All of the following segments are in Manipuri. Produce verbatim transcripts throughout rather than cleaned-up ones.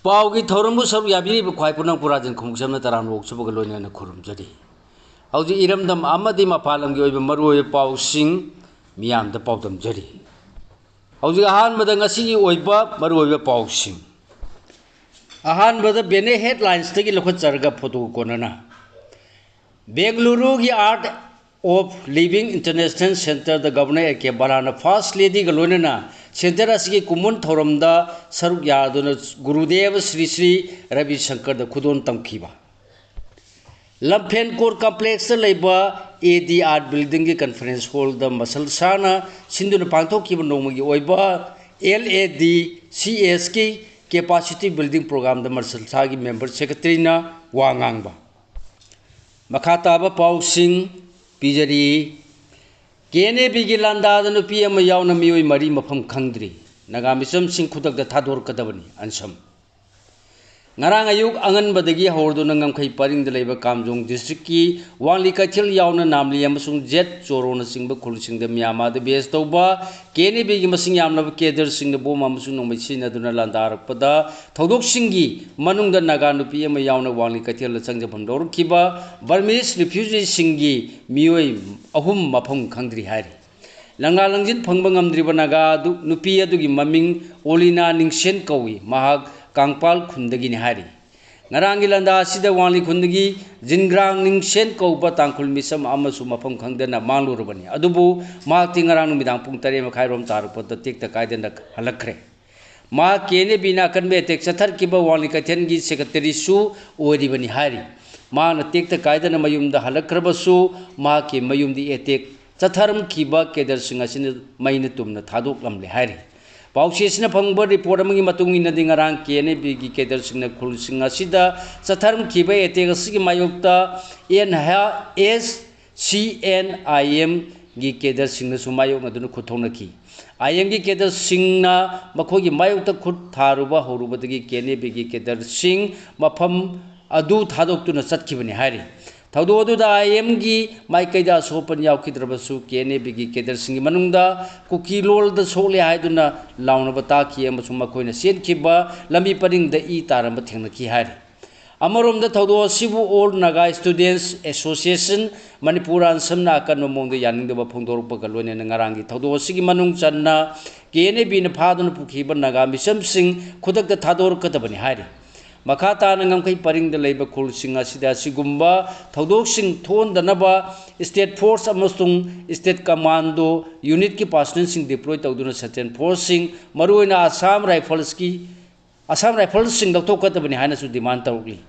ꯄꯥꯎꯒꯤ ꯊꯧꯔꯝꯕꯨ ꯁꯔꯨꯛ ꯌꯥꯕꯤꯔꯤꯕ ꯈ꯭ꯋꯥꯏ ꯄꯨꯝꯅꯃꯛꯄꯨ ꯔꯥꯖꯦꯟ ꯈꯣꯡꯎꯞꯁꯝꯅ ꯇꯔꯥꯝꯅ ꯑꯣꯛꯆꯕꯒ ꯂꯣꯏꯅꯅ ꯈꯨꯔꯨꯝꯖꯔꯤ꯫ ꯍꯧꯖꯤꯛ ꯏꯔꯝꯗꯝ ꯑꯃꯗꯤ ꯃꯄꯥꯟ ꯂꯝꯒꯤ ꯑꯣꯏꯕ ꯃꯔꯨꯑꯣꯏꯕ ꯄꯥꯎꯁꯤꯡ ꯃꯤꯌꯥꯝꯗ ꯄꯥꯎꯗꯝꯖꯔꯤ꯫ ꯍꯧꯖꯤꯛ ꯑꯍꯥꯟꯕꯗ ꯉꯁꯤꯒꯤ ꯑꯣꯏꯕ ꯃꯔꯨꯑꯣꯏꯕ ꯄꯥꯎꯁꯤꯡ꯫ ꯑꯍꯥꯟꯕꯗ ꯕꯦꯅꯦ ꯍꯦꯗꯂꯥꯏꯟꯁꯇꯒꯤ ꯂꯧꯈꯠꯆꯔꯒ ꯐꯣꯇꯣ ꯀꯣꯟꯅꯅ꯫ ꯕꯦꯡꯒꯂꯨꯔꯨꯒꯤ Art of Living International Centreꯗ Governor A K Bhalla ꯅ First Ladyꯒ ꯂꯣꯏꯅꯅ centre ꯑꯁꯤꯒꯤ ꯀꯨꯝꯑꯣꯟ ꯊꯧꯔꯝꯗ ꯁꯔꯨꯛ ꯌꯥꯗꯨꯅ ꯒꯨꯔꯨꯗꯦꯕ ꯁ꯭ꯔꯤ ꯁ꯭ꯔꯤ ꯔꯕꯤ ꯁꯪꯀꯔꯗ ꯈꯨꯗꯣꯜ ꯇꯝꯈꯤꯕ꯫ ꯂꯝꯐꯦꯟ ꯀꯣꯔꯠ complexꯇ ꯂꯩꯕ A D Art buildingꯒꯤ conference hallꯗ ꯃꯁꯜ ꯁꯥꯅ ꯁꯤꯟꯗꯨꯅ ꯄꯥꯡꯊꯣꯛꯈꯤꯕ ꯅꯣꯡꯃꯒꯤ ꯑꯣꯏꯕ LADCSꯀꯤ capacity building programꯗ ꯃꯁꯜ ꯁꯥꯒꯤ member secretaryꯅ ꯋꯥ ꯉꯥꯡꯕ꯫ ꯃꯈꯥ ꯇꯥꯕ ꯄꯥꯎꯁꯤꯡ ꯄꯤꯖꯔꯤ꯫ KNABꯒꯤ ꯂꯥꯟꯗꯥꯗ ꯅꯨꯄꯤ ꯑꯃ ꯌꯥꯎꯅ ꯃꯤꯑꯣꯏ ꯃꯔꯤ ꯃꯐꯝ ꯈꯪꯗ꯭ꯔꯤ꯫ ꯅꯥꯒꯥ ꯃꯤꯆꯝꯁꯤꯡ ꯈꯨꯗꯛꯇ ꯊꯥꯗꯣꯔꯛꯀꯗꯕꯅꯤ, ꯑꯟꯁꯝ꯫ ꯉꯔꯥꯡ ꯑꯌꯨꯛ ꯑꯉꯟꯕꯗꯒꯤ ꯍꯧꯔꯗꯨꯅ ꯉꯝꯈꯩ ꯄꯔꯤꯡꯗ ꯂꯩꯕ ꯀꯥꯝꯖꯣꯡ districtꯀꯤ ꯋꯥꯡꯂꯤ ꯀꯩꯊꯦꯜ ꯌꯥꯎꯅ ꯅꯥꯝꯂꯤ ꯑꯃꯁꯨꯡ ꯖꯦꯠ ꯆꯣꯔꯣꯅꯆꯤꯡꯕ ꯈꯨꯜꯁꯤꯡꯗ ꯃ꯭ꯌꯥꯟꯃꯥꯔꯗ base ꯇꯧꯕ KNABꯒꯤ ꯃꯁꯤꯡ ꯌꯥꯝꯂꯕ cadreꯁꯤꯡꯅ bomb ꯑꯃꯁꯨꯡ ꯅꯣꯡꯃꯩ ꯁꯤꯖꯤꯟꯅꯗꯨꯅ ꯂꯥꯟꯗꯥꯔꯛꯄꯗ ꯊꯧꯗꯣꯛꯁꯤꯡꯒꯤ ꯃꯅꯨꯡꯗ ꯅꯥꯒꯥ ꯅꯨꯄꯤ ꯑꯃ ꯌꯥꯎꯅ ꯋꯥꯡꯂꯤ ꯀꯩꯊꯦꯜꯗ ꯆꯪꯖꯐꯝ ꯂꯧꯔꯛꯈꯤꯕ Burmese refugeeꯁꯤꯡꯒꯤ ꯃꯤꯑꯣꯏ ꯑꯍꯨꯝ ꯃꯐꯝ ꯈꯪꯗ꯭ꯔꯤ ꯍꯥꯏꯔꯤ꯫ ꯂꯪꯂꯥ ꯂꯪꯖꯤꯟ ꯐꯪꯕ ꯉꯝꯗ꯭ꯔꯤꯕ ꯅꯥꯒꯥ ꯑꯗꯨ, ꯅꯨꯄꯤ ꯑꯗꯨꯒꯤ ꯃꯃꯤꯡ ꯑꯣꯂꯤꯅꯥ ꯅꯤꯡꯁꯦꯟ ꯀꯧꯏ꯫ ꯃꯍꯥꯛ ꯀꯥꯡꯄꯥꯜ ꯈꯨꯟꯗꯒꯤꯅꯤ ꯍꯥꯏꯔꯤ꯫ ꯉꯔꯥꯡꯒꯤ ꯂꯥꯟꯗꯥ ꯑꯁꯤꯗ ꯋꯥꯡꯂꯤ ꯈꯨꯟꯗꯒꯤ ꯖꯤꯟꯒ꯭ꯔꯥꯡ ꯅꯤꯡꯁꯦꯟ ꯀꯧꯕ ꯇꯥꯡꯈꯨꯜ ꯃꯤꯆꯝ ꯑꯃꯁꯨ ꯃꯐꯝ ꯈꯪꯗꯅ ꯃꯥꯡꯂꯨꯔꯕꯅꯤ꯫ ꯑꯗꯨꯕꯨ ꯃꯍꯥꯛꯇꯤ ꯉꯔꯥꯡ ꯅꯨꯃꯤꯗꯥꯡ ꯄꯨꯡ ꯇꯔꯦꯠ ꯃꯈꯥꯏꯔꯣꯝ ꯇꯥꯔꯛꯄꯗ ꯇꯦꯛꯇ ꯀꯥꯏꯗꯅ ꯍꯜꯂꯛꯈ꯭ꯔꯦ꯫ ꯃꯍꯥꯛ KNABꯅ ꯑꯀꯟꯕ attack ꯆꯠꯊꯔꯛꯈꯤꯕ ꯋꯥꯡꯂꯤ ꯀꯩꯊꯦꯜꯒꯤ secretaryꯁꯨ ꯑꯣꯏꯔꯤꯕꯅꯤ ꯍꯥꯏꯔꯤ꯫ ꯃꯍꯥꯛꯅ ꯇꯦꯛꯇ ꯀꯥꯏꯗꯅ ꯃꯌꯨꯝꯗ ꯍꯜꯂꯛꯈ꯭ꯔꯕꯁꯨ, ꯃꯍꯥꯛꯀꯤ ꯃꯌꯨꯝꯗꯤ attack ꯆꯠꯊꯔꯝꯈꯤꯕ cadreꯁꯤꯡ ꯑꯁꯤꯅ ꯃꯩꯅ ꯇꯨꯝꯅ ꯊꯥꯗꯣꯛꯂꯝꯂꯦ ꯍꯥꯏꯔꯤ꯫ ꯄꯥꯎꯆꯦꯁꯤꯅ ꯐꯪꯕ report ꯑꯃꯒꯤ ꯃꯇꯨꯡ ꯏꯟꯅꯗꯤ, ꯉꯔꯥꯡ KNABꯒꯤ cadreꯁꯤꯡꯅ ꯈꯨꯜꯁꯤꯡ ꯑꯁꯤꯗ ꯆꯠꯊꯔꯝꯈꯤꯕ attack ꯑꯁꯤꯒꯤ ꯃꯥꯌꯣꯛꯇ NH, NHCNIMꯒꯤ cadreꯁꯤꯡꯅꯁꯨ ꯃꯥꯌꯣꯛꯅꯗꯨꯅ ꯈꯨꯠ ꯊꯣꯛꯅꯈꯤ꯫ IMꯒꯤ cadreꯁꯤꯡꯅ ꯃꯈꯣꯏꯒꯤ ꯃꯥꯌꯣꯛꯇ ꯈꯨꯠ ꯊꯥꯔꯨꯕ ꯍꯧꯔꯨꯕꯗꯒꯤ KNABꯒꯤ cadreꯁꯤꯡ ꯃꯐꯝ ꯑꯗꯨ ꯊꯥꯗꯣꯛꯇꯨꯅ ꯆꯠꯈꯤꯕꯅꯤ ꯍꯥꯏꯔꯤ꯫ ꯊꯧꯗꯣꯛ ꯑꯗꯨꯗ ꯑꯥꯏ ꯑꯦꯝꯒꯤ ꯃꯥꯏꯀꯩꯗ ꯑꯁꯣꯛ ꯑꯄꯟ ꯌꯥꯎꯈꯤꯗ꯭ꯔꯕꯁꯨ, ꯀꯦ ꯑꯦꯟ ꯑꯦ ꯕꯤꯒꯤ ꯀꯦꯗꯔꯁꯤꯡꯒꯤ ꯃꯅꯨꯡꯗ ꯀꯨꯀꯤ ꯂꯣꯜꯗ ꯁꯣꯛꯂꯦ ꯍꯥꯏꯗꯨꯅ ꯂꯥꯎꯅꯕ ꯇꯥꯈꯤ ꯑꯃꯁꯨꯡ ꯃꯈꯣꯏꯅ ꯆꯦꯟꯈꯤꯕ ꯂꯝꯕꯤ ꯄꯔꯤꯡꯗ ꯏ ꯇꯥꯔꯝꯕ ꯊꯦꯡꯅꯈꯤ ꯍꯥꯏꯔꯤ꯫ ꯑꯃꯔꯣꯝꯗ ꯊꯧꯗꯣꯛ ꯑꯁꯤꯕꯨ All Naga Students Association Manipur, ꯑꯟꯁꯝꯅ ꯑꯀꯟꯕ ꯃꯑꯣꯡꯗ ꯌꯥꯅꯤꯡꯗꯕ ꯐꯣꯡꯗꯣꯔꯛꯄꯒ ꯂꯣꯏꯅꯅ ꯉꯔꯥꯡꯒꯤ ꯊꯧꯗꯣꯛ ꯑꯁꯤꯒꯤ ꯃꯅꯨꯡ ꯆꯟꯅ ꯀꯦ ꯑꯦꯟ ꯑꯦ ꯕꯤꯅ ꯐꯥꯗꯨꯅ ꯄꯨꯈꯤꯕ ꯅꯥꯒꯥ ꯃꯤꯆꯝꯁꯤꯡ ꯈꯨꯗꯛꯇ ꯊꯥꯗꯣꯔꯛꯀꯗꯕꯅꯤ ꯍꯥꯏꯔꯤ꯫ ꯃꯈꯥ ꯇꯥꯅ ꯉꯝꯈꯩ ꯄꯔꯤꯡꯗ ꯂꯩꯕ ꯈꯨꯜꯁꯤꯡ ꯑꯁꯤꯗ ꯑꯁꯤꯒꯨꯝꯕ ꯊꯧꯗꯣꯛꯁꯤꯡ ꯊꯣꯛꯍꯟꯗꯅꯕ state force ꯑꯃꯁꯨꯡ state commando unitꯀꯤ personnelꯁꯤꯡ deploy ꯇꯧꯗꯨꯅ central forceꯁꯤꯡ, ꯃꯔꯨꯑꯣꯏꯅ ꯑꯁꯥꯝ ꯔꯥꯏꯐꯜꯁꯀꯤ, ꯑꯁꯥꯝ ꯔꯥꯏꯐꯜꯁꯤꯡ ꯂꯧꯊꯣꯛꯀꯗꯕꯅꯤ ꯍꯥꯏꯅꯁꯨ demand ꯇꯧꯔꯛꯂꯤ꯫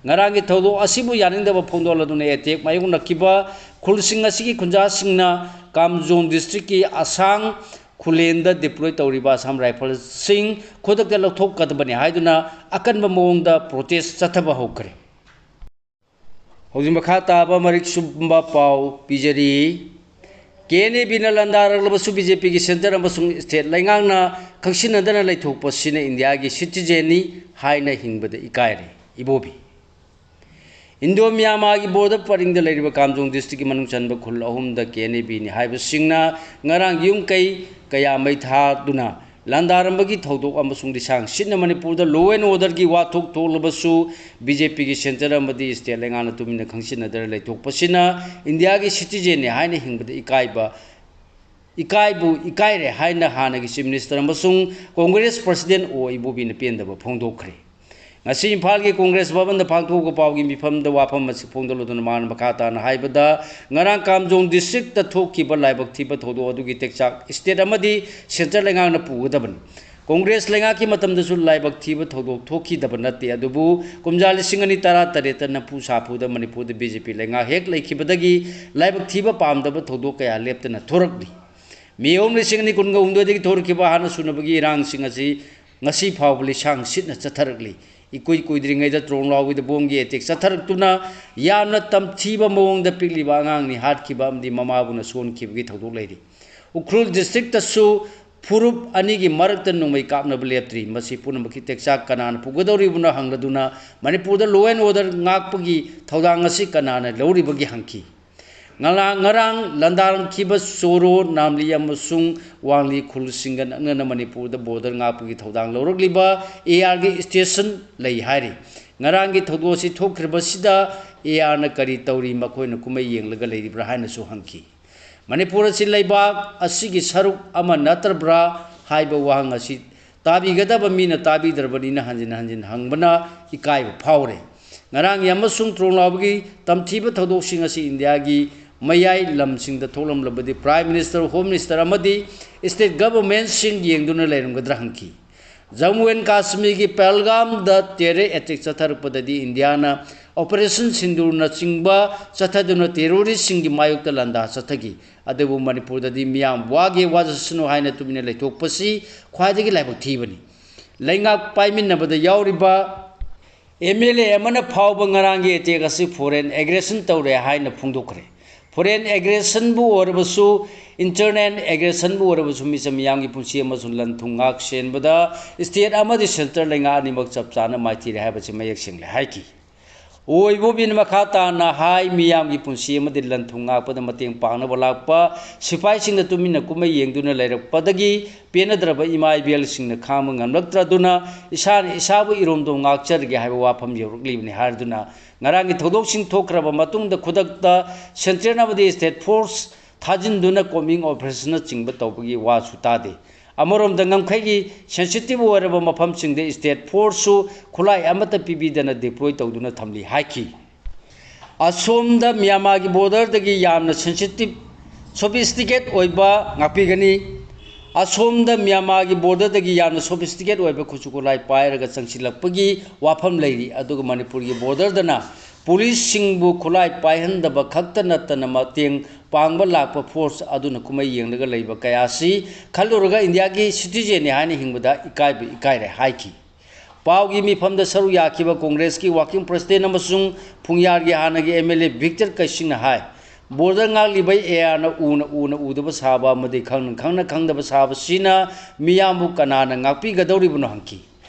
ꯉꯔꯥꯡꯒꯤ ꯊꯧꯗꯣꯛ ꯑꯁꯤꯕꯨ ꯌꯥꯅꯤꯡꯗꯕ ꯐꯣꯡꯗꯣꯛꯂꯗꯨꯅ attack ꯃꯥꯌꯣꯛꯅꯈꯤꯕ ꯈꯨꯜꯁꯤꯡ ꯑꯁꯤꯒꯤ ꯈꯨꯟꯖꯥꯁꯤꯡꯅ ꯀꯥꯝꯖꯣꯡ districtꯀꯤ ꯑꯁꯥꯡ ꯈꯨꯂꯦꯟꯗ deploy ꯇꯧꯔꯤꯕ ꯑꯁꯥꯝ ꯔꯥꯏꯐꯜꯁꯤꯡ ꯈꯨꯗꯛꯇ ꯂꯧꯊꯣꯛꯀꯗꯕꯅꯤ ꯍꯥꯏꯗꯨꯅ ꯑꯀꯟꯕ ꯃꯑꯣꯡꯗ protest ꯆꯠꯊꯕ ꯍꯧꯈ꯭ꯔꯦ꯫ ꯍꯧꯖꯤꯛ ꯃꯈꯥ ꯇꯥꯕ ꯃꯔꯤꯛ ꯆꯨꯝꯕ ꯄꯥꯎ ꯄꯤꯖꯔꯤ꯫ ꯀꯦ ꯑꯦꯟ ꯑꯦ ꯕꯤꯅ ꯂꯥꯟꯗꯥꯔꯛꯂꯕꯁꯨ ꯕꯤ ꯖꯦ ꯄꯤꯒꯤ centre ꯑꯃꯁꯨꯡ state ꯂꯩꯉꯥꯛꯅ ꯈꯪꯁꯤꯟꯅꯗꯅ ꯂꯩꯊꯣꯛꯄꯁꯤꯅ ꯏꯟꯗꯤꯌꯥꯒꯤ citizenꯅꯤ ꯍꯥꯏꯅ ꯍꯤꯡꯕꯗ ꯏꯀꯥꯏꯔꯦ꯫ ꯏꯕꯣꯕꯤ꯫ ꯏꯟꯗꯣ ꯃ꯭ꯌꯥꯟꯃꯥꯔꯒꯤ border ꯄꯔꯤꯡꯗ ꯂꯩꯔꯤꯕ ꯀꯥꯝꯖꯣꯡ districtꯀꯤ ꯃꯅꯨꯡ ꯆꯟꯕ ꯈꯨꯜ ꯑꯍꯨꯝꯗ ꯀꯦ ꯑꯦꯟ ꯑꯦ ꯕꯤꯅꯤ ꯍꯥꯏꯕꯁꯤꯡꯅ ꯉꯔꯥꯡ ꯌꯨꯝ ꯀꯩ ꯀꯌꯥ ꯃꯩ ꯊꯥꯗꯨꯅ ꯂꯥꯟꯗꯥꯔꯝꯕꯒꯤ ꯊꯧꯗꯣꯛ ꯑꯃꯁꯨꯡ ꯂꯤꯁꯥꯡ ꯁꯤꯠꯅ ꯃꯅꯤꯄꯨꯔꯗ law and orderꯒꯤ ꯋꯥꯊꯣꯛ ꯊꯣꯛꯂꯕꯁꯨ, ꯕꯤ ꯖꯦ ꯄꯤꯒꯤ centre ꯑꯃꯗꯤ state ꯂꯩꯉꯥꯛꯅ ꯇꯨꯃꯤꯟꯅ ꯈꯪꯁꯤꯟꯅꯗꯅ ꯂꯩꯊꯣꯛꯄꯁꯤꯅ ꯏꯟꯗꯤꯌꯥꯒꯤ citizenꯅꯤ ꯍꯥꯏꯅ ꯍꯤꯡꯕꯗ ꯏꯀꯥꯏꯕ, ꯏꯀꯥꯏꯕꯨ ꯏꯀꯥꯏꯔꯦ ꯍꯥꯏꯅ ꯍꯥꯟꯅꯒꯤ Chief Minister ꯑꯃꯁꯨꯡ Congress President ꯑꯣ ꯏꯕꯣꯕꯤꯅ ꯄꯦꯟꯗꯕ ꯐꯣꯡꯗꯣꯛꯈ꯭ꯔꯦ꯫ ꯉꯁꯤ ꯏꯝꯐꯥꯜꯒꯤ Congress ꯚꯕꯟꯗ ꯄꯥꯡꯊꯣꯛꯄ ꯄꯥꯎꯒꯤ ꯃꯤꯐꯝꯗ ꯋꯥꯐꯝ ꯑꯁꯤ ꯐꯣꯡꯗꯣꯛꯂꯗꯨꯅ ꯃꯥꯅ ꯃꯈꯥ ꯇꯥꯅ ꯍꯥꯏꯕꯗ, ꯉꯔꯥꯡ ꯀꯥꯝꯖꯣꯡ districtꯇ ꯊꯣꯛꯈꯤꯕ ꯂꯥꯏꯕꯛ ꯊꯤꯕ ꯊꯧꯗꯣꯛ ꯑꯗꯨꯒꯤ ꯇꯦꯛꯆꯥꯛ state ꯑꯃꯗꯤ centre ꯂꯩꯉꯥꯛꯅ ꯄꯨꯒꯗꯕꯅꯤ꯫ Congress ꯂꯩꯉꯥꯛꯀꯤ ꯃꯇꯝꯗꯁꯨ ꯂꯥꯏꯕꯛ ꯊꯤꯕ ꯊꯧꯗꯣꯛ ꯊꯣꯛꯈꯤꯗꯕ ꯅꯠꯇꯦ, ꯑꯗꯨꯕꯨ ꯀꯨꯝꯖꯥ ꯂꯤꯁꯤꯡ ꯑꯅꯤ ꯇꯔꯥ ꯇꯔꯦꯠꯇ ꯅꯝꯐꯨ ꯁꯥꯐꯨꯗ ꯃꯅꯤꯄꯨꯔꯗ ꯕꯤ ꯖꯦ ꯄꯤ ꯂꯩꯉꯥꯛ ꯍꯦꯛ ꯂꯩꯈꯤꯕꯗꯒꯤ ꯂꯥꯏꯕꯛ ꯊꯤꯕ ꯄꯥꯝꯗꯕ ꯊꯧꯗꯣꯛ ꯀꯌꯥ ꯂꯦꯞꯇꯅ ꯊꯣꯔꯛꯂꯤ꯫ ꯃꯦ ꯑꯍꯨꯝ ꯂꯤꯁꯤꯡ ꯑꯅꯤ ꯀꯨꯟꯒ ꯍꯨꯝꯗꯣꯏꯗꯒꯤ ꯊꯣꯔꯛꯈꯤꯕ ꯍꯥꯟꯅ ꯁꯨꯅꯕꯒꯤ ꯏꯔꯥꯡꯁꯤꯡ ꯑꯁꯤ ꯉꯁꯤ ꯐꯥꯎꯕ ꯂꯤꯁꯥꯡ ꯁꯤꯠꯅ ꯆꯠꯊꯔꯛꯂꯤ꯫ ꯏꯀꯨꯏ ꯀꯨꯏꯗ꯭ꯔꯤꯉꯩꯗ ꯇ꯭ꯔꯣꯡꯂꯥꯎꯒꯤꯗ ꯕꯣꯝꯒꯤ attack ꯆꯠꯊꯔꯛꯇꯨꯅ ꯌꯥꯝꯅ ꯇꯝꯊꯤꯕ ꯃꯑꯣꯡꯗ ꯄꯤꯛꯂꯤꯕ ꯑꯉꯥꯡꯅꯤ ꯍꯥꯠꯈꯤꯕ ꯑꯃꯗꯤ ꯃꯃꯥꯕꯨꯅ ꯁꯣꯟꯈꯤꯕꯒꯤ ꯊꯧꯗꯣꯛ ꯂꯩꯔꯤ꯫ ꯎꯈ꯭ꯔꯨꯜ districtꯇꯁꯨ ꯐꯨꯔꯨꯞ ꯑꯅꯤꯒꯤ ꯃꯔꯛꯇ ꯅꯣꯡꯃꯩ ꯀꯥꯞꯅꯕ ꯂꯦꯞꯇ꯭ꯔꯤ꯫ ꯃꯁꯤ ꯄꯨꯝꯅꯃꯛꯀꯤ ꯇꯦꯛꯆꯥꯛ ꯀꯅꯥꯅ ꯄꯨꯒꯗꯧꯔꯤꯕꯅꯣ ꯍꯪꯂꯗꯨꯅ ꯃꯅꯤꯄꯨꯔꯗ law and order ꯉꯥꯛꯄꯒꯤ ꯊꯧꯗꯥꯡ ꯑꯁꯤ ꯀꯅꯥꯅ ꯂꯧꯔꯤꯕꯒꯦ ꯍꯪꯈꯤ꯫ ꯉꯔꯥꯡ, ꯉꯔꯥꯡ ꯂꯥꯟꯗꯥꯔꯝꯈꯤꯕ ꯆꯣꯔꯣ, ꯅꯥꯝꯂꯤ ꯑꯃꯁꯨꯡ ꯋꯥꯡꯂꯤ ꯈꯨꯜꯁꯤꯡꯒ ꯅꯛꯅꯅ ꯃꯅꯤꯄꯨꯔꯗ border ꯉꯥꯛꯄꯒꯤ ꯊꯧꯗꯥꯡ ꯂꯧꯔꯛꯂꯤꯕ ARꯒꯤ station ꯂꯩ ꯍꯥꯏꯔꯤ꯫ ꯉꯔꯥꯡꯒꯤ ꯊꯧꯗꯣꯛ ꯑꯁꯤ ꯊꯣꯛꯈ꯭ꯔꯤꯕꯁꯤꯗ ARꯅ ꯀꯔꯤ ꯇꯧꯔꯤ, ꯃꯈꯣꯏꯅ ꯀꯨꯝꯍꯩ ꯌꯦꯡꯂꯒ ꯂꯩꯔꯤꯕ꯭ꯔꯥ ꯍꯥꯏꯅꯁꯨ ꯍꯪꯈꯤ꯫ ꯃꯅꯤꯄꯨꯔ ꯑꯁꯤ ꯂꯩꯕꯥꯛ ꯑꯁꯤꯒꯤ ꯁꯔꯨꯛ ꯑꯃ ꯅꯠꯇ꯭ꯔꯕ꯭ꯔꯥ ꯍꯥꯏꯕ ꯋꯥꯍꯪ ꯑꯁꯤ ꯇꯥꯕꯤꯒꯗꯕ ꯃꯤꯅ ꯇꯥꯕꯤꯗ꯭ꯔꯕꯅꯤꯅ ꯍꯟꯖꯤꯟ ꯍꯟꯖꯤꯟ ꯍꯪꯕꯅ ꯏꯀꯥꯏꯕ ꯐꯥꯎꯔꯦ꯫ ꯉꯔꯥꯡꯒꯤ ꯑꯃꯁꯨꯡ ꯇ꯭ꯔꯣꯡꯂꯥꯎꯕꯒꯤ ꯇꯝꯊꯤꯕ ꯊꯧꯗꯣꯛꯁꯤꯡ ꯑꯁꯤ ꯏꯟꯗꯤꯌꯥꯒꯤ ꯃꯌꯥꯏ ꯂꯝꯁꯤꯡꯗ ꯊꯣꯛꯂꯝꯂꯕꯗꯤ Prime Minister, Home Minister ꯑꯃꯗꯤ state governmentꯁꯤꯡ ꯌꯦꯡꯗꯨꯅ ꯂꯩꯔꯝꯒꯗ꯭ꯔꯥ ꯍꯪꯈꯤ꯫ ꯖꯝꯃꯨ ꯑꯦꯟ ꯀꯥꯁꯃꯤꯔꯒꯤ ꯄꯍꯜꯒꯥꯝꯗ terror attack ꯆꯠꯊꯔꯛꯄꯗꯗꯤ ꯏꯟꯗꯤꯌꯥꯅ Operation ꯁꯤꯟꯗꯨꯔꯅꯆꯤꯡꯕ ꯆꯠꯊꯗꯨꯅ terroristꯁꯤꯡꯒꯤ ꯃꯥꯌꯣꯛꯇ ꯂꯥꯟꯗꯥ ꯆꯠꯊꯈꯤ꯫ ꯑꯗꯨꯕꯨ ꯃꯅꯤꯄꯨꯔꯗꯗꯤ ꯃꯤꯌꯥꯝ ꯋꯥꯒꯦ ꯋꯥꯖꯁꯅꯨ ꯍꯥꯏꯅ ꯇꯨꯃꯤꯟꯅ ꯂꯩꯊꯣꯛꯄꯁꯤ ꯈ꯭ꯋꯥꯏꯗꯒꯤ ꯂꯥꯏꯕꯛ ꯊꯤꯕꯅꯤ꯫ ꯂꯩꯉꯥꯛ ꯄꯥꯏꯃꯤꯟꯅꯕꯗ ꯌꯥꯎꯔꯤꯕ MLA ꯑꯃꯅ ꯐꯥꯎꯕ ꯉꯔꯥꯡꯒꯤ attack ꯑꯁꯤ foreign aggression ꯇꯧꯔꯦ ꯍꯥꯏꯅ ꯐꯣꯡꯗꯣꯛꯈ꯭ꯔꯦ꯫ Foreign aggressionꯕꯨ ꯑꯣꯏꯔꯕꯁꯨ, internal aggressionꯕꯨ ꯑꯣꯏꯔꯕꯁꯨ, ꯃꯤꯆꯝ ꯃꯤꯌꯥꯝꯒꯤ ꯄꯨꯟꯁꯤ ꯑꯃꯁꯨꯡ ꯂꯟ ꯊꯨꯝ ꯉꯥꯛ ꯁꯦꯟꯕꯗ state ꯑꯃꯗꯤ centre ꯂꯩꯉꯥꯛ ꯑꯅꯤꯃꯛ ꯆꯞ ꯆꯥꯅ ꯃꯥꯏꯊꯤꯔꯦ ꯍꯥꯏꯕꯁꯤ ꯃꯌꯦꯛ ꯁꯦꯡꯂꯦ ꯍꯥꯏꯈꯤ꯫ ꯑꯣꯏꯕꯣꯕꯤꯅ ꯃꯈꯥ ꯇꯥꯅ ꯍꯥꯏ, ꯃꯤꯌꯥꯝꯒꯤ ꯄꯨꯟꯁꯤ ꯑꯃꯗꯤ ꯂꯟ ꯊꯨꯝ ꯉꯥꯛꯄꯗ ꯃꯇꯦꯡ ꯄꯥꯡꯅꯕ ꯂꯥꯛꯄ ꯁꯤꯐꯥꯏꯁꯤꯡꯅ ꯇꯨꯃꯤꯟꯅ ꯀꯨꯝꯍꯩ ꯌꯦꯡꯗꯨꯅ ꯂꯩꯔꯛꯄꯗꯒꯤ ꯄꯦꯟꯅꯗ꯭ꯔꯕ ꯏꯃꯥ ꯏꯕꯦꯜꯁꯤꯡꯅ ꯈꯥꯡꯕ ꯉꯝꯂꯛꯇ꯭ꯔꯗꯨꯅ ꯏꯁꯥꯅ ꯏꯁꯥꯕꯨ ꯏꯔꯣꯝꯗꯣꯝ ꯉꯥꯛꯆꯔꯒꯦ ꯍꯥꯏꯕ ꯋꯥꯐꯝ ꯌꯧꯔꯛꯂꯤꯕꯅꯤ ꯍꯥꯏꯗꯨꯅ ꯉꯔꯥꯡꯒꯤ ꯊꯧꯗꯣꯛꯁꯤꯡ ꯊꯣꯛꯈ꯭ꯔꯕ ꯃꯇꯨꯡꯗ ꯈꯨꯗꯛꯇ central ꯑꯃꯗꯤ state force ꯊꯥꯖꯤꯟꯗꯨꯅ combing operationꯅꯆꯤꯡꯕ ꯇꯧꯕꯒꯤ ꯋꯥꯁꯨ ꯇꯥꯗꯦ꯫ ꯑꯃꯔꯣꯝꯗ ꯉꯝꯈꯩꯒꯤ sensitive ꯑꯣꯏꯔꯕ ꯃꯐꯝꯁꯤꯡꯗ state forceꯁꯨ ꯈꯨꯠꯂꯥꯏ ꯑꯃꯠꯇ ꯄꯤꯕꯤꯗꯅ deploy ꯇꯧꯗꯨꯅ ꯊꯝꯂꯤ ꯍꯥꯏꯈꯤ꯫ ꯑꯁꯣꯝꯗ ꯃ꯭ꯌꯥꯟꯃꯥꯔꯒꯤ borderꯗꯒꯤ ꯌꯥꯝꯅ sensitive, sophisticate ꯑꯣꯏꯕ ꯉꯥꯛꯄꯤꯒꯅꯤ꯫ ꯑꯁꯣꯝꯗ ꯃ꯭ꯌꯥꯟꯃꯥꯔꯒꯤ borderꯗꯒꯤ ꯌꯥꯝꯅ sophisticate ꯑꯣꯏꯕ ꯈꯨꯠꯁꯨ ꯈꯨꯠꯂꯥꯏ ꯄꯥꯏꯔꯒ ꯆꯪꯁꯤꯜꯂꯛꯄꯒꯤ ꯋꯥꯐꯝ ꯂꯩꯔꯤ꯫ ꯑꯗꯨꯒ ꯃꯅꯤꯄꯨꯔꯒꯤ borderꯗꯅ policeꯁꯤꯡꯕꯨ ꯈꯨꯠꯂꯥꯏ ꯄꯥꯏꯍꯟꯗꯕ ꯈꯛꯇ ꯅꯠꯇꯅ ꯃꯇꯦꯡ ꯄꯥꯡꯕ ꯂꯥꯛꯄ force ꯑꯗꯨꯅ ꯀꯨꯝꯍꯩ ꯌꯦꯡꯂꯒ ꯂꯩꯕ ꯀꯌꯥ ꯑꯁꯤ ꯈꯜꯂꯨꯔꯒ ꯏꯟꯗꯤꯌꯥꯒꯤ citizenꯅꯤ ꯍꯥꯏꯅ ꯍꯤꯡꯕꯗ ꯏꯀꯥꯏꯕ ꯏꯀꯥꯏꯔꯦ ꯍꯥꯏꯈꯤ꯫ ꯄꯥꯎꯒꯤ ꯃꯤꯐꯝꯗ ꯁꯔꯨꯛ ꯌꯥꯈꯤꯕ ꯀꯣꯡꯒ꯭ꯔꯦꯁꯀꯤ working president ꯑꯃꯁꯨꯡ ꯐꯨꯡꯌꯥꯔꯒꯤ ꯍꯥꯟꯅꯒꯤ MLA ꯚꯤꯛꯇꯔ ꯀꯩꯁꯤꯡꯅ ꯍꯥꯏ, ꯕꯣꯔꯗꯔ ꯉꯥꯛꯂꯤꯕ ꯑꯦꯌꯥꯔꯅ ꯎꯅ ꯎꯅ ꯎꯗꯕ ꯁꯥꯕ ꯑꯃꯗꯤ ꯈꯪꯅ ꯈꯪꯅ ꯈꯪꯗꯕ ꯁꯥꯕꯁꯤꯅ ꯃꯤꯌꯥꯝꯕꯨ ꯀꯅꯥꯅ ꯉꯥꯛꯄꯤꯒꯗꯧꯔꯤꯕꯅꯣ ꯍꯪꯈꯤ꯫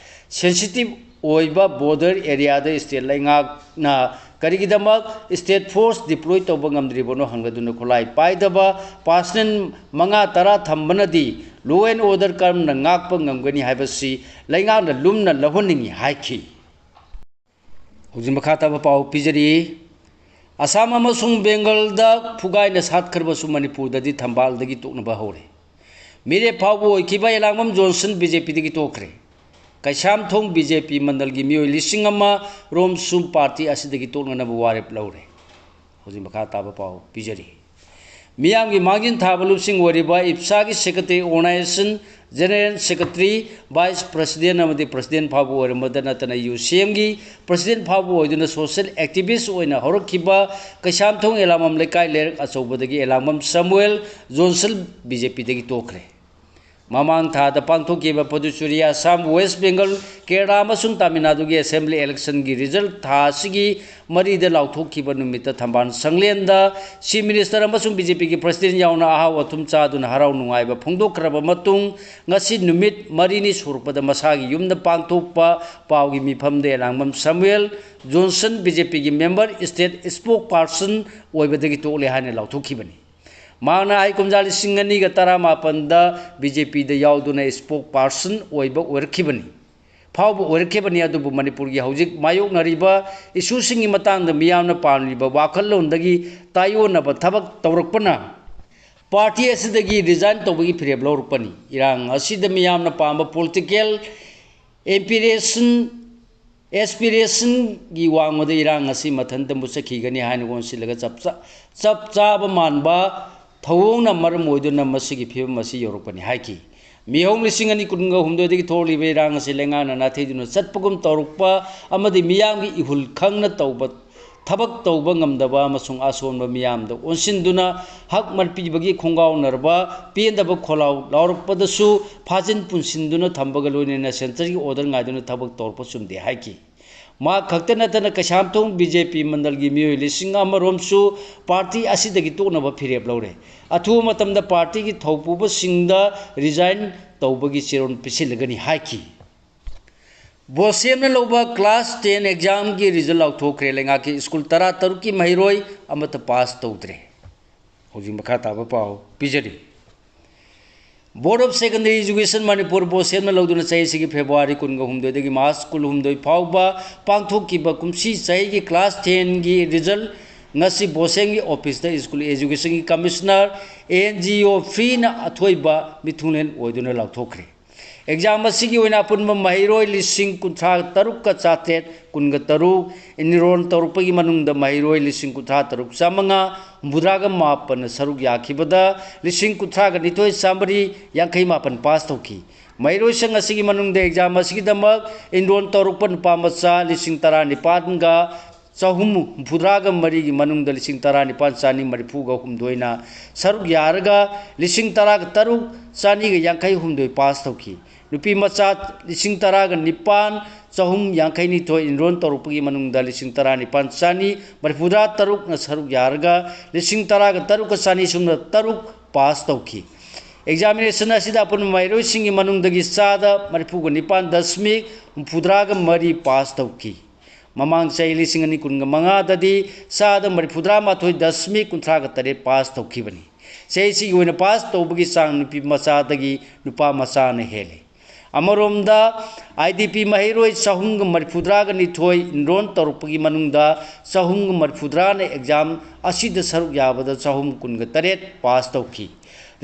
ꯁꯦꯟꯁꯤꯇꯤꯚ ꯑꯣꯏꯕ ꯕꯣꯔꯗꯔ ꯑꯦꯔꯤꯌꯥꯗ ꯁ꯭ꯇꯦꯠ ꯂꯩꯉꯥꯛꯅ ꯀꯔꯤꯒꯤꯗꯃꯛ ꯁ꯭ꯇꯦꯠ ꯐꯣꯔꯁ ꯗꯤꯄ꯭ꯂꯣꯏ ꯇꯧꯕ ꯉꯝꯗ꯭ꯔꯤꯕꯅꯣ ꯍꯪꯂꯗꯨꯅ ꯈꯨꯠꯂꯥꯏ ꯄꯥꯏꯗꯕ ꯄꯥꯔꯁꯅꯦꯜ ꯃꯉꯥ ꯇꯔꯥ ꯊꯝꯕꯅꯗꯤ ꯂꯣ ꯑꯦꯟ ꯑꯣꯔꯗꯔ ꯀꯔꯝꯅ ꯉꯥꯛꯄ ꯉꯝꯒꯅꯤ ꯍꯥꯏꯕꯁꯤ ꯂꯩꯉꯥꯛꯅ ꯂꯨꯝꯅ ꯂꯧꯍꯟꯅꯤꯡꯏ ꯍꯥꯏꯈꯤ꯫ ꯍꯧꯖꯤꯛ ꯃꯈꯥ ꯇꯥꯕ ꯄꯥꯎ ꯄꯤꯖꯔꯤ꯫ ꯑꯁꯥꯝ ꯑꯃꯁꯨꯡ ꯕꯦꯡꯒꯜꯗ ꯐꯨꯒꯥꯏꯅ ꯁꯥꯠꯈ꯭ꯔꯕꯁꯨ ꯃꯅꯤꯄꯨꯔꯗꯗꯤ ꯊꯝꯕꯥꯜꯗꯒꯤ ꯇꯣꯛꯅꯕ ꯍꯧꯔꯦ꯫ ꯃꯤꯔꯦꯞ ꯐꯥꯎꯕ ꯑꯣꯏꯈꯤꯕ ꯑꯦꯂꯥꯡꯕꯝ ꯖꯣꯟꯁꯟ ꯕꯤ ꯖꯦ ꯄꯤꯗꯒꯤ ꯇꯣꯛꯈ꯭ꯔꯦ꯫ ꯀꯩꯁꯥꯝꯊꯣꯡ ꯕꯤ ꯖꯦ ꯄꯤ ꯃꯟꯗꯜꯒꯤ ꯃꯤꯑꯣꯏ ꯂꯤꯁꯤꯡ ꯑꯃ ꯔꯣꯝꯁꯨ ꯄꯥꯔꯇꯤ ꯑꯁꯤꯗꯒꯤ ꯇꯣꯛꯅꯅꯕ ꯋꯥꯔꯦꯞ ꯂꯧꯔꯦ꯫ ꯍꯧꯖꯤꯛ ꯃꯈꯥ ꯇꯥꯕ ꯄꯥꯎ ꯄꯤꯖꯔꯤ꯫ ꯃꯤꯌꯥꯝꯒꯤ ꯃꯥꯡꯖꯤꯟ ꯊꯥꯕ ꯂꯨꯞꯁꯤꯡ ꯑꯣꯏꯔꯤꯕ ꯏꯞꯁꯥꯒꯤ secretary, organisation general secretary, vice president ꯑꯃꯗꯤ ꯄ꯭ꯔꯁꯤꯗꯦꯟ ꯐꯥꯎꯕ ꯑꯣꯏꯔꯝꯕꯗ ꯅꯠꯇꯅ ꯌꯨ ꯁꯤ ꯑꯦꯝꯒꯤ ꯄ꯭ꯔꯁꯤꯗꯦꯟ ꯐꯥꯎꯕ ꯑꯣꯏꯗꯨꯅ ꯁꯣꯁꯤꯌꯦꯜ ꯑꯦꯛꯇꯤꯚꯤꯁ ꯑꯣꯏꯅ ꯍꯧꯔꯛꯈꯤꯕ ꯀꯩꯁꯥꯝꯊꯣꯡ ꯑꯦꯂꯥꯡꯕꯝ ꯂꯩꯀꯥꯏ ꯂꯩꯔꯛ ꯑꯆꯧꯕꯗꯒꯤ ꯑꯦꯂꯥꯡꯕꯝ ꯁꯥꯃꯨꯑꯦꯜ ꯖꯣꯟꯁꯟ ꯕꯤ ꯖꯦ ꯄꯤꯗꯒꯤ ꯇꯣꯛꯈ꯭ꯔꯦ꯫ ꯃꯃꯥꯡ ꯊꯥꯗ ꯄꯥꯡꯊꯣꯛꯈꯤꯕ ꯄꯨꯗꯨꯆꯦꯔꯤ, ꯑꯁꯥꯝ, ꯋꯦꯁ ꯕꯦꯡꯒꯜ, ꯀꯦꯔꯂꯥ ꯑꯃꯁꯨꯡ ꯇꯥꯃꯤꯜ ꯅꯥꯗꯨꯒꯤ ꯑꯦꯁꯦꯝꯕ꯭ꯂꯤ ꯏꯂꯦꯛꯁꯟꯒꯤ ꯔꯤꯖꯜ ꯊꯥ ꯑꯁꯤꯒꯤ ꯃꯔꯤꯗ ꯂꯥꯎꯊꯣꯛꯈꯤꯕ ꯅꯨꯃꯤꯠꯇ ꯊꯝꯕꯥꯜ ꯁꯪꯂꯦꯟꯗ ꯆꯤꯐ ꯃꯤꯅꯤꯁꯇꯔ ꯑꯃꯁꯨꯡ ꯕꯤ ꯖꯦ ꯄꯤꯒꯤ ꯄ꯭ꯔꯁꯤꯗꯦꯟ ꯌꯥꯎꯅ ꯑꯍꯥꯎ ꯑꯊꯨꯝ ꯆꯥꯗꯨꯅ ꯍꯔꯥꯎ ꯅꯨꯡꯉꯥꯏꯕ ꯐꯣꯡꯗꯣꯛꯈ꯭ꯔꯕ ꯃꯇꯨꯡ, ꯉꯁꯤ ꯅꯨꯃꯤꯠ ꯃꯔꯤꯅꯤ ꯁꯨꯔꯛꯄꯗ ꯃꯁꯥꯒꯤ ꯌꯨꯝꯗ ꯄꯥꯡꯊꯣꯛꯄ ꯄꯥꯎꯒꯤ ꯃꯤꯐꯝꯗ ꯑꯦꯂꯥꯡꯕꯝ ꯁꯥꯃꯨꯑꯦꯜ ꯖꯣꯟꯁꯟ ꯕꯤ ꯖꯦ ꯄꯤꯒꯤ ꯃꯦꯝꯕꯔ, ꯁ꯭ꯇꯦꯠ ꯁ꯭ꯄꯣꯛ ꯄꯥꯔꯁꯟ ꯑꯣꯏꯕꯗꯒꯤ ꯇꯣꯛꯂꯦ ꯍꯥꯏꯅ ꯂꯥꯎꯊꯣꯛꯈꯤꯕꯅꯤ꯫ ꯃꯍꯥꯛꯅ ꯑꯍꯩ ꯀꯨꯝꯖꯥ ꯂꯤꯁꯤꯡ ꯑꯅꯤꯒ ꯇꯔꯥꯃꯥꯄꯟꯗ ꯕꯤ ꯖꯦ ꯄꯤꯗ ꯌꯥꯎꯗꯨꯅ ꯁ꯭ꯄꯣꯛ ꯄꯥꯔꯁꯟ ꯑꯣꯏꯕ ꯑꯣꯏꯔꯛꯈꯤꯕꯅꯤ, ꯐꯥꯎꯕ ꯑꯣꯏꯔꯛꯈꯤꯕꯅꯤ꯫ ꯑꯗꯨꯕꯨ ꯃꯅꯤꯄꯨꯔꯒꯤ ꯍꯧꯖꯤꯛ ꯃꯥꯌꯣꯛꯅꯔꯤꯕ ꯏꯁꯨꯁꯤꯡꯒꯤ ꯃꯇꯥꯡꯗ ꯃꯤꯌꯥꯝꯅ ꯄꯥꯝꯂꯤꯕ ꯋꯥꯈꯜꯂꯣꯟꯗꯒꯤ ꯇꯥꯏꯑꯣꯟꯅꯕ ꯊꯕꯛ ꯇꯧꯔꯛꯄꯅ ꯄꯥꯔꯇꯤ ꯑꯁꯤꯗꯒꯤ ꯔꯤꯖꯥꯏꯟ ꯇꯧꯕꯒꯤ ꯐꯤꯔꯦꯞ ꯂꯧꯔꯛꯄꯅꯤ꯫ ꯏꯔꯥꯡ ꯑꯁꯤꯗ ꯃꯤꯌꯥꯝꯅ ꯄꯥꯝꯕ ꯄꯣꯂꯤꯇꯤꯀꯦꯜ ꯑꯦꯝꯄꯤꯔꯦꯁꯟ ꯑꯦꯁꯄꯤꯔꯦꯁꯟꯒꯤ ꯋꯥꯡꯃꯗ ꯏꯔꯥꯡ ꯑꯁꯤ ꯃꯊꯟꯇ ꯃꯨꯠꯆꯈꯤꯒꯅꯤ ꯍꯥꯏꯅ ꯑꯣꯟꯁꯤꯜꯂꯒ ꯆꯞ ꯆꯥ-, ꯆꯞ ꯆꯥꯕ ꯃꯥꯟꯕ ꯊꯧꯑꯣꯡꯅ ꯃꯔꯝ ꯑꯣꯏꯗꯨꯅ ꯃꯁꯤꯒꯤ ꯐꯤꯕꯝ ꯑꯁꯤ ꯌꯧꯔꯛꯄꯅꯤ ꯍꯥꯏꯈꯤ꯫ ꯃꯤꯍꯧ ꯂꯤꯁꯤꯡ ꯑꯅꯤ ꯀꯨꯟꯒ ꯍꯨꯝꯗꯣꯏꯗꯒꯤ ꯊꯣꯛꯂꯤꯕ ꯏꯔꯥꯡ ꯑꯁꯤ ꯂꯩꯉꯥꯛꯅ ꯅꯥꯊꯩꯗꯨꯅ ꯆꯠꯄꯒꯨꯝ ꯇꯧꯔꯛꯄ ꯑꯃꯗꯤ ꯃꯤꯌꯥꯝꯒꯤ ꯏꯍꯨꯜ ꯈꯪꯅ ꯇꯧꯕ, ꯊꯕꯛ ꯇꯧꯕ ꯉꯝꯗꯕ ꯑꯃꯁꯨꯡ ꯑꯁꯣꯟꯕ ꯃꯤꯌꯥꯝꯗ ꯑꯣꯟꯁꯤꯟꯗꯨꯅ ꯍꯛ ꯃꯠꯄꯤꯕꯒꯤ ꯈꯣꯡꯒꯥꯎꯅꯔꯕ ꯄꯦꯟꯗꯕ ꯈꯣꯜꯂꯥꯎ ꯂꯥꯎꯔꯛꯄꯗꯁꯨ ꯐꯥꯖꯤꯟ ꯄꯨꯟꯁꯤꯟꯗꯨꯅ ꯊꯝꯕꯒ ꯂꯣꯏꯅꯅ ꯁꯦꯟꯇꯔꯒꯤ ꯑꯣꯔꯗꯔ ꯉꯥꯏꯗꯨꯅ ꯊꯕꯛ ꯇꯧꯔꯛꯄ ꯆꯨꯝꯗꯦ ꯍꯥꯏꯈꯤ꯫ ꯃꯍꯥꯛ ꯈꯛꯇ ꯅꯠꯇꯅ ꯀꯩꯁꯥꯝꯊꯣꯡ ꯕꯤ ꯖꯦ ꯄꯤ ꯃꯟꯗꯜꯒꯤ ꯃꯤꯑꯣꯏ ꯂꯤꯁꯤꯡ ꯑꯃꯔꯣꯝꯁꯨ ꯄꯥꯔꯇꯤ ꯑꯁꯤꯗꯒꯤ ꯇꯣꯛꯅꯕ ꯐꯤꯔꯦꯞ ꯂꯧꯔꯦ꯫ ꯑꯊꯨꯕ ꯃꯇꯝꯗ ꯄꯥꯔꯇꯤꯒꯤ ꯊꯧꯄꯨꯕꯁꯤꯡꯗ ꯔꯤꯖꯥꯏꯟ ꯇꯧꯕꯒꯤ ꯆꯦꯔꯣꯜ ꯄꯤꯁꯤꯜꯂꯒꯅꯤ ꯍꯥꯏꯈꯤ꯫ ꯕꯣꯁꯦꯝꯅ ꯂꯧꯕ ꯀ꯭ꯂꯥꯁ ꯇꯦꯟ ꯑꯦꯛꯖꯥꯝꯒꯤ ꯔꯤꯖꯜ ꯂꯥꯎꯊꯣꯛꯈ꯭ꯔꯦ꯫ ꯂꯩꯉꯥꯛꯀꯤ ꯁ꯭ꯀꯨꯜ ꯇꯔꯥ ꯇꯔꯨꯛꯀꯤ ꯃꯍꯩꯔꯣꯏ ꯑꯃꯠꯇ ꯄꯥꯁ ꯇꯧꯗ꯭ꯔꯦ꯫ ꯍꯧꯖꯤꯛ ꯃꯈꯥ ꯇꯥꯕ ꯄꯥꯎ ꯄꯤꯖꯔꯤ꯫ Board of Secondary Education Manipur ꯕꯣꯁꯦꯝꯅ ꯂꯧꯗꯨꯅ ꯆꯍꯤ ꯑꯁꯤꯒꯤ ꯐꯦꯕ꯭ꯔꯨꯋꯥꯔꯤ ꯀꯨꯟꯒ ꯍꯨꯝꯗꯣꯏꯗꯒꯤ ꯃꯥꯔꯆ ꯀꯨꯟꯍꯨꯝꯗꯣꯏ ꯐꯥꯎꯕ ꯄꯥꯡꯊꯣꯛꯈꯤꯕ ꯀꯨꯝꯁꯤ ꯆꯍꯤꯒꯤ ꯀ꯭ꯂꯥꯁ ꯇꯦꯟꯒꯤ ꯔꯤꯖꯜ ꯉꯁꯤ ꯕꯣꯁꯦꯝꯒꯤ ꯑꯣꯐꯤꯁꯇ school ꯑꯦꯖꯨꯀꯦꯁꯟꯒꯤ commissioner, and G O ꯐ꯭ꯔꯤꯅ ꯑꯊꯣꯏꯕ ꯃꯤꯊꯨꯡꯂꯦꯟ ꯑꯣꯏꯗꯨꯅ ꯂꯥꯎꯊꯣꯛꯈ꯭ꯔꯦ꯫ ꯑꯦꯛꯖꯥꯝ ꯑꯁꯤꯒꯤ ꯑꯣꯏꯅ ꯑꯄꯨꯟꯕ ꯃꯍꯩꯔꯣꯏ ꯂꯤꯁꯤꯡ ꯀꯨꯟꯊ꯭ꯔꯥ ꯇꯔꯨꯛꯀ ꯆꯥꯇ꯭ꯔꯦꯠ ꯀꯨꯟꯒ ꯇꯔꯨꯛ, ꯑꯦꯟꯔꯣꯜ ꯇꯧꯔꯛꯄꯒꯤ ꯃꯅꯨꯡꯗ ꯃꯍꯩꯔꯣꯏ ꯂꯤꯁꯤꯡ ꯀꯨꯟꯊ꯭ꯔꯥ ꯇꯔꯨꯛ ꯆꯥꯝꯃꯉꯥ ꯍꯨꯝꯐꯨꯇꯔꯥꯒ ꯃꯥꯄꯟꯅ ꯁꯔꯨꯛ ꯌꯥꯈꯤꯕꯗ ꯂꯤꯁꯤꯡ ꯀꯨꯟꯊ꯭ꯔꯥꯒ ꯅꯤꯊꯣꯏ ꯆꯥꯝꯃꯔꯤ ꯌꯥꯡꯈꯩ ꯃꯥꯄꯟ ꯄꯥꯁ ꯇꯧꯈꯤ꯫ ꯃꯍꯩꯔꯣꯏꯁꯤꯡ ꯑꯁꯤꯒꯤ ꯃꯅꯨꯡꯗ ꯑꯦꯛꯖꯥꯝ ꯑꯁꯤꯒꯤꯗꯃꯛ ꯑꯦꯟꯔꯣꯜ ꯇꯧꯔꯛꯄ ꯅꯨꯄꯥ ꯃꯆꯥ ꯂꯤꯁꯤꯡ ꯇꯔꯥꯅꯤꯄꯥꯟꯒ ꯆꯍꯨꯝ ꯍꯨꯝꯐꯨꯇꯔꯥꯒ ꯃꯔꯤꯒꯤ ꯃꯅꯨꯡꯗ ꯂꯤꯁꯤꯡ ꯇꯔꯥꯅꯤꯄꯥꯟ ꯆꯥꯅꯤ ꯃꯔꯤꯐꯨꯒ ꯍꯨꯝꯗꯣꯏꯅ ꯁꯔꯨꯛ ꯌꯥꯔꯒ ꯂꯤꯁꯤꯡ ꯇꯔꯥꯒ ꯇꯔꯨꯛ ꯆꯥꯅꯤꯒ ꯌꯥꯡꯈꯩ ꯍꯨꯝꯗꯣꯏ ꯄꯥꯁ ꯇꯧꯈꯤ꯫ ꯅꯨꯄꯤ ꯃꯆꯥ ꯂꯤꯁꯤꯡ ꯇꯔꯥꯒ ꯅꯤꯄꯥꯟ ꯆꯍꯨꯝ ꯌꯥꯡꯈꯩ ꯅꯤꯊꯣꯏ ꯑꯦꯟꯔꯣꯜ ꯇꯧꯔꯛꯄꯒꯤ ꯃꯅꯨꯡꯗ ꯂꯤꯁꯤꯡ ꯇꯔꯥꯅꯤꯄꯥꯟ ꯆꯥꯅꯤ ꯃꯔꯤꯐꯨꯇꯔꯥ ꯇꯔꯨꯛꯅ ꯁꯔꯨꯛ ꯌꯥꯔꯒ ꯂꯤꯁꯤꯡ ꯇꯔꯥꯒ ꯇꯔꯨꯛꯀ ꯆꯥꯅꯤ ꯁꯨꯞꯅ ꯇꯔꯨꯛ ꯄꯥꯁ ꯇꯧꯈꯤ꯫ ꯑꯦꯛꯖꯥꯃꯤꯅꯦꯁꯟ ꯑꯁꯤꯗ ꯑꯄꯨꯟꯕ ꯃꯍꯩꯔꯣꯏꯁꯤꯡꯒꯤ ꯃꯅꯨꯡꯗꯒꯤ ꯆꯥꯗ ꯃꯔꯤꯐꯨꯒ ꯅꯤꯄꯥꯟ ꯗꯁꯃꯤꯛ ꯍꯨꯝꯐꯨꯇꯔꯥꯒ ꯃꯔꯤ ꯄꯥꯁ ꯇꯧꯈꯤ꯫ ꯃꯃꯥꯡ ꯆꯍꯤ ꯂꯤꯁꯤꯡ ꯑꯅꯤ ꯀꯨꯟꯒ ꯃꯉꯥꯗꯗꯤ ꯆꯥꯗ ꯃꯔꯤꯐꯨꯇꯔꯥ ꯃꯥꯊꯣꯏ ꯗꯁꯃꯤꯛ ꯀꯨꯟꯊ꯭ꯔꯥꯒ ꯇꯔꯦꯠ ꯄꯥꯁ ꯇꯧꯈꯤꯕꯅꯤ꯫ ꯆꯍꯤꯁꯤꯒꯤ ꯑꯣꯏꯅ ꯄꯥꯁ ꯇꯧꯕꯒꯤ ꯆꯥꯡ ꯅꯨꯄꯤ ꯃꯆꯥꯗꯒꯤ ꯅꯨꯄꯥ ꯃꯆꯥꯅ ꯍꯦꯜꯂꯤ꯫ ꯑꯃꯔꯣꯝꯗ, ꯑꯥꯏ ꯗꯤ ꯄꯤ ꯃꯍꯩꯔꯣꯏ ꯆꯍꯨꯝꯒ ꯃꯔꯤꯐꯨꯇꯔꯥꯒ ꯅꯤꯊꯣꯏ ꯑꯦꯟꯔꯣꯜ ꯇꯧꯔꯛꯄꯒꯤ ꯃꯅꯨꯡꯗ ꯆꯍꯨꯝꯒ ꯃꯔꯤꯐꯨꯇꯔꯥꯅ ꯑꯦꯛꯖꯥꯝ ꯑꯁꯤꯗ ꯁꯔꯨꯛ ꯌꯥꯕꯗ ꯆꯍꯨꯝ ꯀꯨꯟꯒ ꯇꯔꯦꯠ ꯄꯥꯁ ꯇꯧꯈꯤ꯫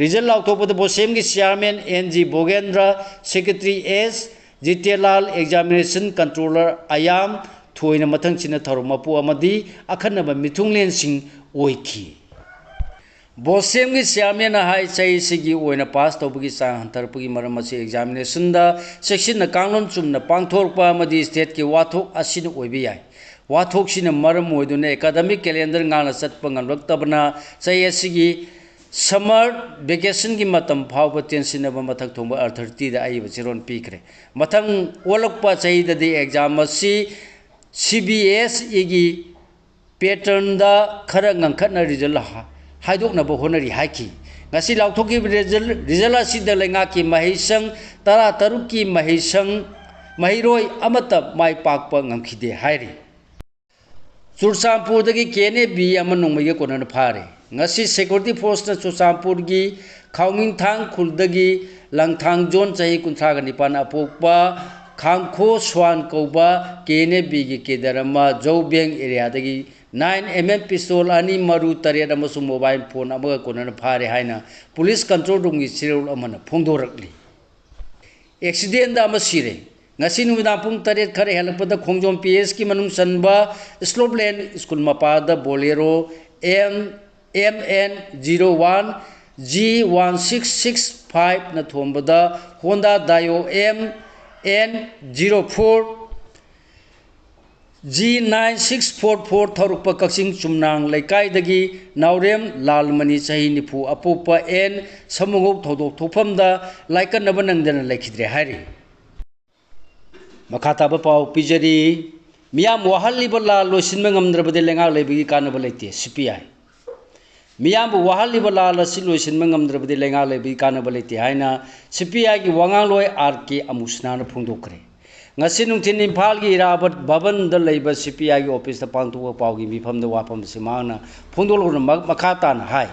ꯔꯤꯖꯜ ꯂꯥꯎꯊꯣꯛꯄꯗ ꯕꯣꯁꯦꯝꯒꯤ chairman N G Bhogendra, secretary S Jitelal, examination controller ꯑꯌꯥꯝ ꯊꯣꯏꯅ ꯃꯊꯪꯁꯤꯠꯅ ꯊꯧꯔꯝ ꯃꯄꯨ ꯑꯃꯗꯤ ꯑꯈꯟꯅꯕ ꯃꯤꯊꯨꯡꯂꯦꯟꯁꯤꯡ ꯑꯣꯏꯈꯤ꯫ ꯕꯣꯁꯦꯝꯒꯤ ꯆꯤꯌꯥꯔꯃꯦꯟꯅ ꯍꯥꯏ, ꯆꯍꯤꯁꯤꯒꯤ ꯑꯣꯏꯅ ꯄꯥꯁ ꯇꯧꯕꯒꯤ ꯆꯥꯡ ꯍꯟꯊꯔꯛꯄꯒꯤ ꯃꯔꯝ ꯑꯁꯤ ꯑꯦꯛꯖꯥꯃꯤꯅꯦꯁꯟꯗ ꯆꯦꯛꯁꯤꯟꯅ ꯀꯥꯡꯂꯣꯟ ꯆꯨꯝꯅ ꯄꯥꯡꯊꯣꯔꯛꯄ ꯑꯃꯗꯤ ꯁ꯭ꯇꯦꯠꯀꯤ ꯋꯥꯊꯣꯛ ꯑꯁꯤꯅ ꯑꯣꯏꯕ ꯌꯥꯏ꯫ ꯋꯥꯊꯣꯛꯁꯤꯅ ꯃꯔꯝ ꯑꯣꯏꯗꯨꯅ ꯑꯦꯀꯥꯗꯃꯤꯛ ꯀꯦꯂꯦꯟꯗꯔ ꯉꯥꯛꯅ ꯆꯠꯄ ꯉꯝꯂꯛꯇꯕꯅ ꯆꯍꯤ ꯑꯁꯤꯒꯤ ꯁꯝꯃꯔ ꯚꯦꯀꯦꯁꯟꯒꯤ ꯃꯇꯝ ꯐꯥꯎꯕ ꯇꯦꯟꯁꯤꯟꯅꯕ ꯃꯊꯛ ꯊꯣꯡꯕ ꯑꯊꯣꯔꯤꯇꯤꯗ ꯑꯏꯕ ꯆꯦꯔꯣꯜ ꯄꯤꯈ꯭ꯔꯦ꯫ ꯃꯊꯪ ꯑꯣꯜꯂꯛꯄ ꯆꯍꯤꯗꯗꯤ ꯑꯦꯛꯖꯥꯝ ꯑꯁꯤ ꯁꯤ ꯕꯤ ꯑꯦꯁ ꯏꯒꯤ ꯄꯦꯇꯔꯟꯗ ꯈꯔ ꯉꯟꯈꯠꯅ ꯔꯤꯖꯜ ꯍꯥ-, ꯍꯥꯏꯗꯣꯛꯅꯕ ꯍꯣꯠꯅꯔꯤ ꯍꯥꯏꯈꯤ꯫ ꯉꯁꯤ ꯂꯥꯎꯊꯣꯛꯈꯤꯕ ꯔꯤꯖꯜ, ꯔꯤꯖꯜ ꯑꯁꯤꯗ ꯂꯩꯉꯥꯛꯀꯤ ꯃꯍꯩꯁꯪ ꯇꯔꯥꯇꯔꯨꯛꯀꯤ ꯃꯍꯩꯁꯪ, ꯃꯍꯩꯔꯣꯏ ꯑꯃꯠꯇ ꯃꯥꯏ ꯄꯥꯛꯄ ꯉꯝꯈꯤꯗꯦ ꯍꯥꯏꯔꯤ꯫ ꯆꯨꯔꯆꯥꯟꯄꯨꯔꯗꯒꯤ ꯀꯦ ꯑꯦꯟ ꯑꯦ ꯕꯤ ꯑꯃ ꯅꯣꯡꯃꯩꯒ ꯀꯣꯟꯅꯅ ꯐꯥꯔꯦ꯫ ꯉꯁꯤ ꯁꯦꯀ꯭ꯌꯨꯔꯤꯇꯤ ꯐꯣꯔꯁꯅ ꯆꯨꯔꯆꯥꯟꯄꯨꯔꯒꯤ ꯈꯥꯎꯃꯤꯡꯊꯥꯡ ꯈꯨꯜꯗꯒꯤ ꯂꯪꯊꯥꯡ ꯖꯣꯟ ꯆꯍꯤ ꯀꯨꯟꯊ꯭ꯔꯥꯒ ꯅꯤꯄꯥꯟ ꯑꯄꯣꯛꯄ ꯈꯥꯡꯈꯣ ꯁ꯭ꯋꯥꯟ ꯀꯧꯕ ꯀꯦ ꯑꯦꯟ ꯑꯦ ꯕꯤꯒꯤ ꯀꯦꯗꯔ ꯑꯃ ꯖꯧꯕꯦꯡ ꯑꯦꯔꯤꯌꯥꯗꯒꯤ ꯅꯥꯏꯟ ꯑꯦꯝ ꯑꯦꯝ ꯄꯤꯁꯇꯣꯜ ꯑꯅꯤ, ꯃꯔꯨ ꯇꯔꯦꯠ ꯑꯃꯁꯨꯡ ꯃꯣꯕꯥꯏꯜ ꯐꯣꯟ ꯑꯃꯒ ꯀꯣꯟꯅꯅ ꯐꯥꯔꯦ ꯍꯥꯏꯅ ꯄꯨꯂꯤꯁ ꯀꯟꯇ꯭ꯔꯣꯜ ꯔꯨꯝꯒꯤ ꯆꯦꯔꯣꯜ ꯑꯃꯅ ꯐꯣꯡꯗꯣꯔꯛꯂꯤ꯫ ꯑꯦꯛꯁꯤꯗꯦꯟꯗ ꯑꯃ ꯁꯤꯔꯦ꯫ ꯉꯁꯤ ꯅꯨꯃꯤꯗꯥꯡ ꯄꯨꯡ ꯇꯔꯦꯠ ꯈꯔ ꯍꯦꯜꯂꯛꯄꯗ ꯈꯣꯡꯖꯣꯝ ꯄꯤ ꯑꯦꯁꯀꯤ ꯃꯅꯨꯡ ꯆꯟꯕ ꯁ꯭ꯂꯣꯞꯂꯦꯟ ꯁ꯭ꯀꯨꯜ ꯃꯄꯥꯗ Bolero M, M N zero one G one six six ꯐꯥꯏꯚꯅ ꯊꯣꯝꯕꯗ Honda Dio M N zero four G nine six four four ꯊꯧꯔꯛꯄ ꯀꯛꯆꯤꯡ ꯆꯨꯝꯅꯥꯡ ꯂꯩꯀꯥꯏꯗꯒꯤ ꯅꯥꯎꯔꯦꯝ ꯂꯥꯜꯃꯅꯤ ꯆꯍꯤ ꯅꯤꯐꯨ ꯑꯄꯣꯛꯄ ꯑꯦꯟ ꯁꯃꯨꯉꯧ ꯊꯧꯗꯣꯛ ꯊꯣꯛꯐꯝꯗ ꯂꯥꯏꯀꯠꯅꯕ ꯅꯪꯗꯅ ꯂꯩꯈꯤꯗ꯭ꯔꯦ ꯍꯥꯏꯔꯤ꯫ ꯃꯈꯥ ꯇꯥꯕ ꯄꯥꯎ ꯄꯤꯖꯔꯤ꯫ ꯃꯤꯌꯥꯝ ꯋꯥꯍꯜꯂꯤꯕ ꯂꯥꯜ ꯂꯣꯏꯁꯤꯟꯕ ꯉꯝꯗ꯭ꯔꯕꯗꯤ ꯂꯩꯉꯥꯛ ꯂꯩꯕꯒꯤ ꯀꯥꯟꯅꯕ ꯂꯩꯇꯦ, ꯁꯤ ꯄꯤ ꯑꯥꯏ꯫ ꯃꯤꯌꯥꯝꯕꯨ ꯋꯥꯍꯜꯂꯤꯕ ꯂꯥꯜ ꯑꯁꯤ ꯂꯣꯏꯁꯤꯟꯕ ꯉꯝꯗ꯭ꯔꯕꯗꯤ ꯂꯩꯉꯥꯛ ꯂꯩꯕꯒꯤ ꯀꯥꯟꯅꯕ ꯂꯩꯇꯦ ꯍꯥꯏꯅ ꯁꯤ ꯄꯤ ꯑꯥꯏꯒꯤ ꯋꯥꯉꯥꯡꯂꯣꯏ ꯑꯥꯔ ꯀꯦ ꯑꯃꯨꯁꯅꯥꯅ ꯐꯣꯡꯗꯣꯛꯈ꯭ꯔꯦ꯫ ꯉꯁꯤ ꯅꯨꯡꯊꯤꯜ ꯏꯝꯐꯥꯜꯒꯤ ꯏꯔꯥꯕꯠ ꯚꯕꯟꯗ ꯂꯩꯕ ꯁꯤ ꯄꯤ ꯑꯥꯏꯒꯤ ꯑꯣꯐꯤꯁꯇ ꯄꯥꯡꯊꯣꯛꯄ ꯄꯥꯎꯒꯤ ꯃꯤꯐꯝꯗ ꯋꯥꯐꯝ ꯑꯁꯤ ꯃꯍꯥꯛꯅ ꯐꯣꯡꯗꯣꯛꯂꯗꯨꯅ ꯃ-, ꯃꯈꯥ ꯇꯥꯅ ꯍꯥꯏ,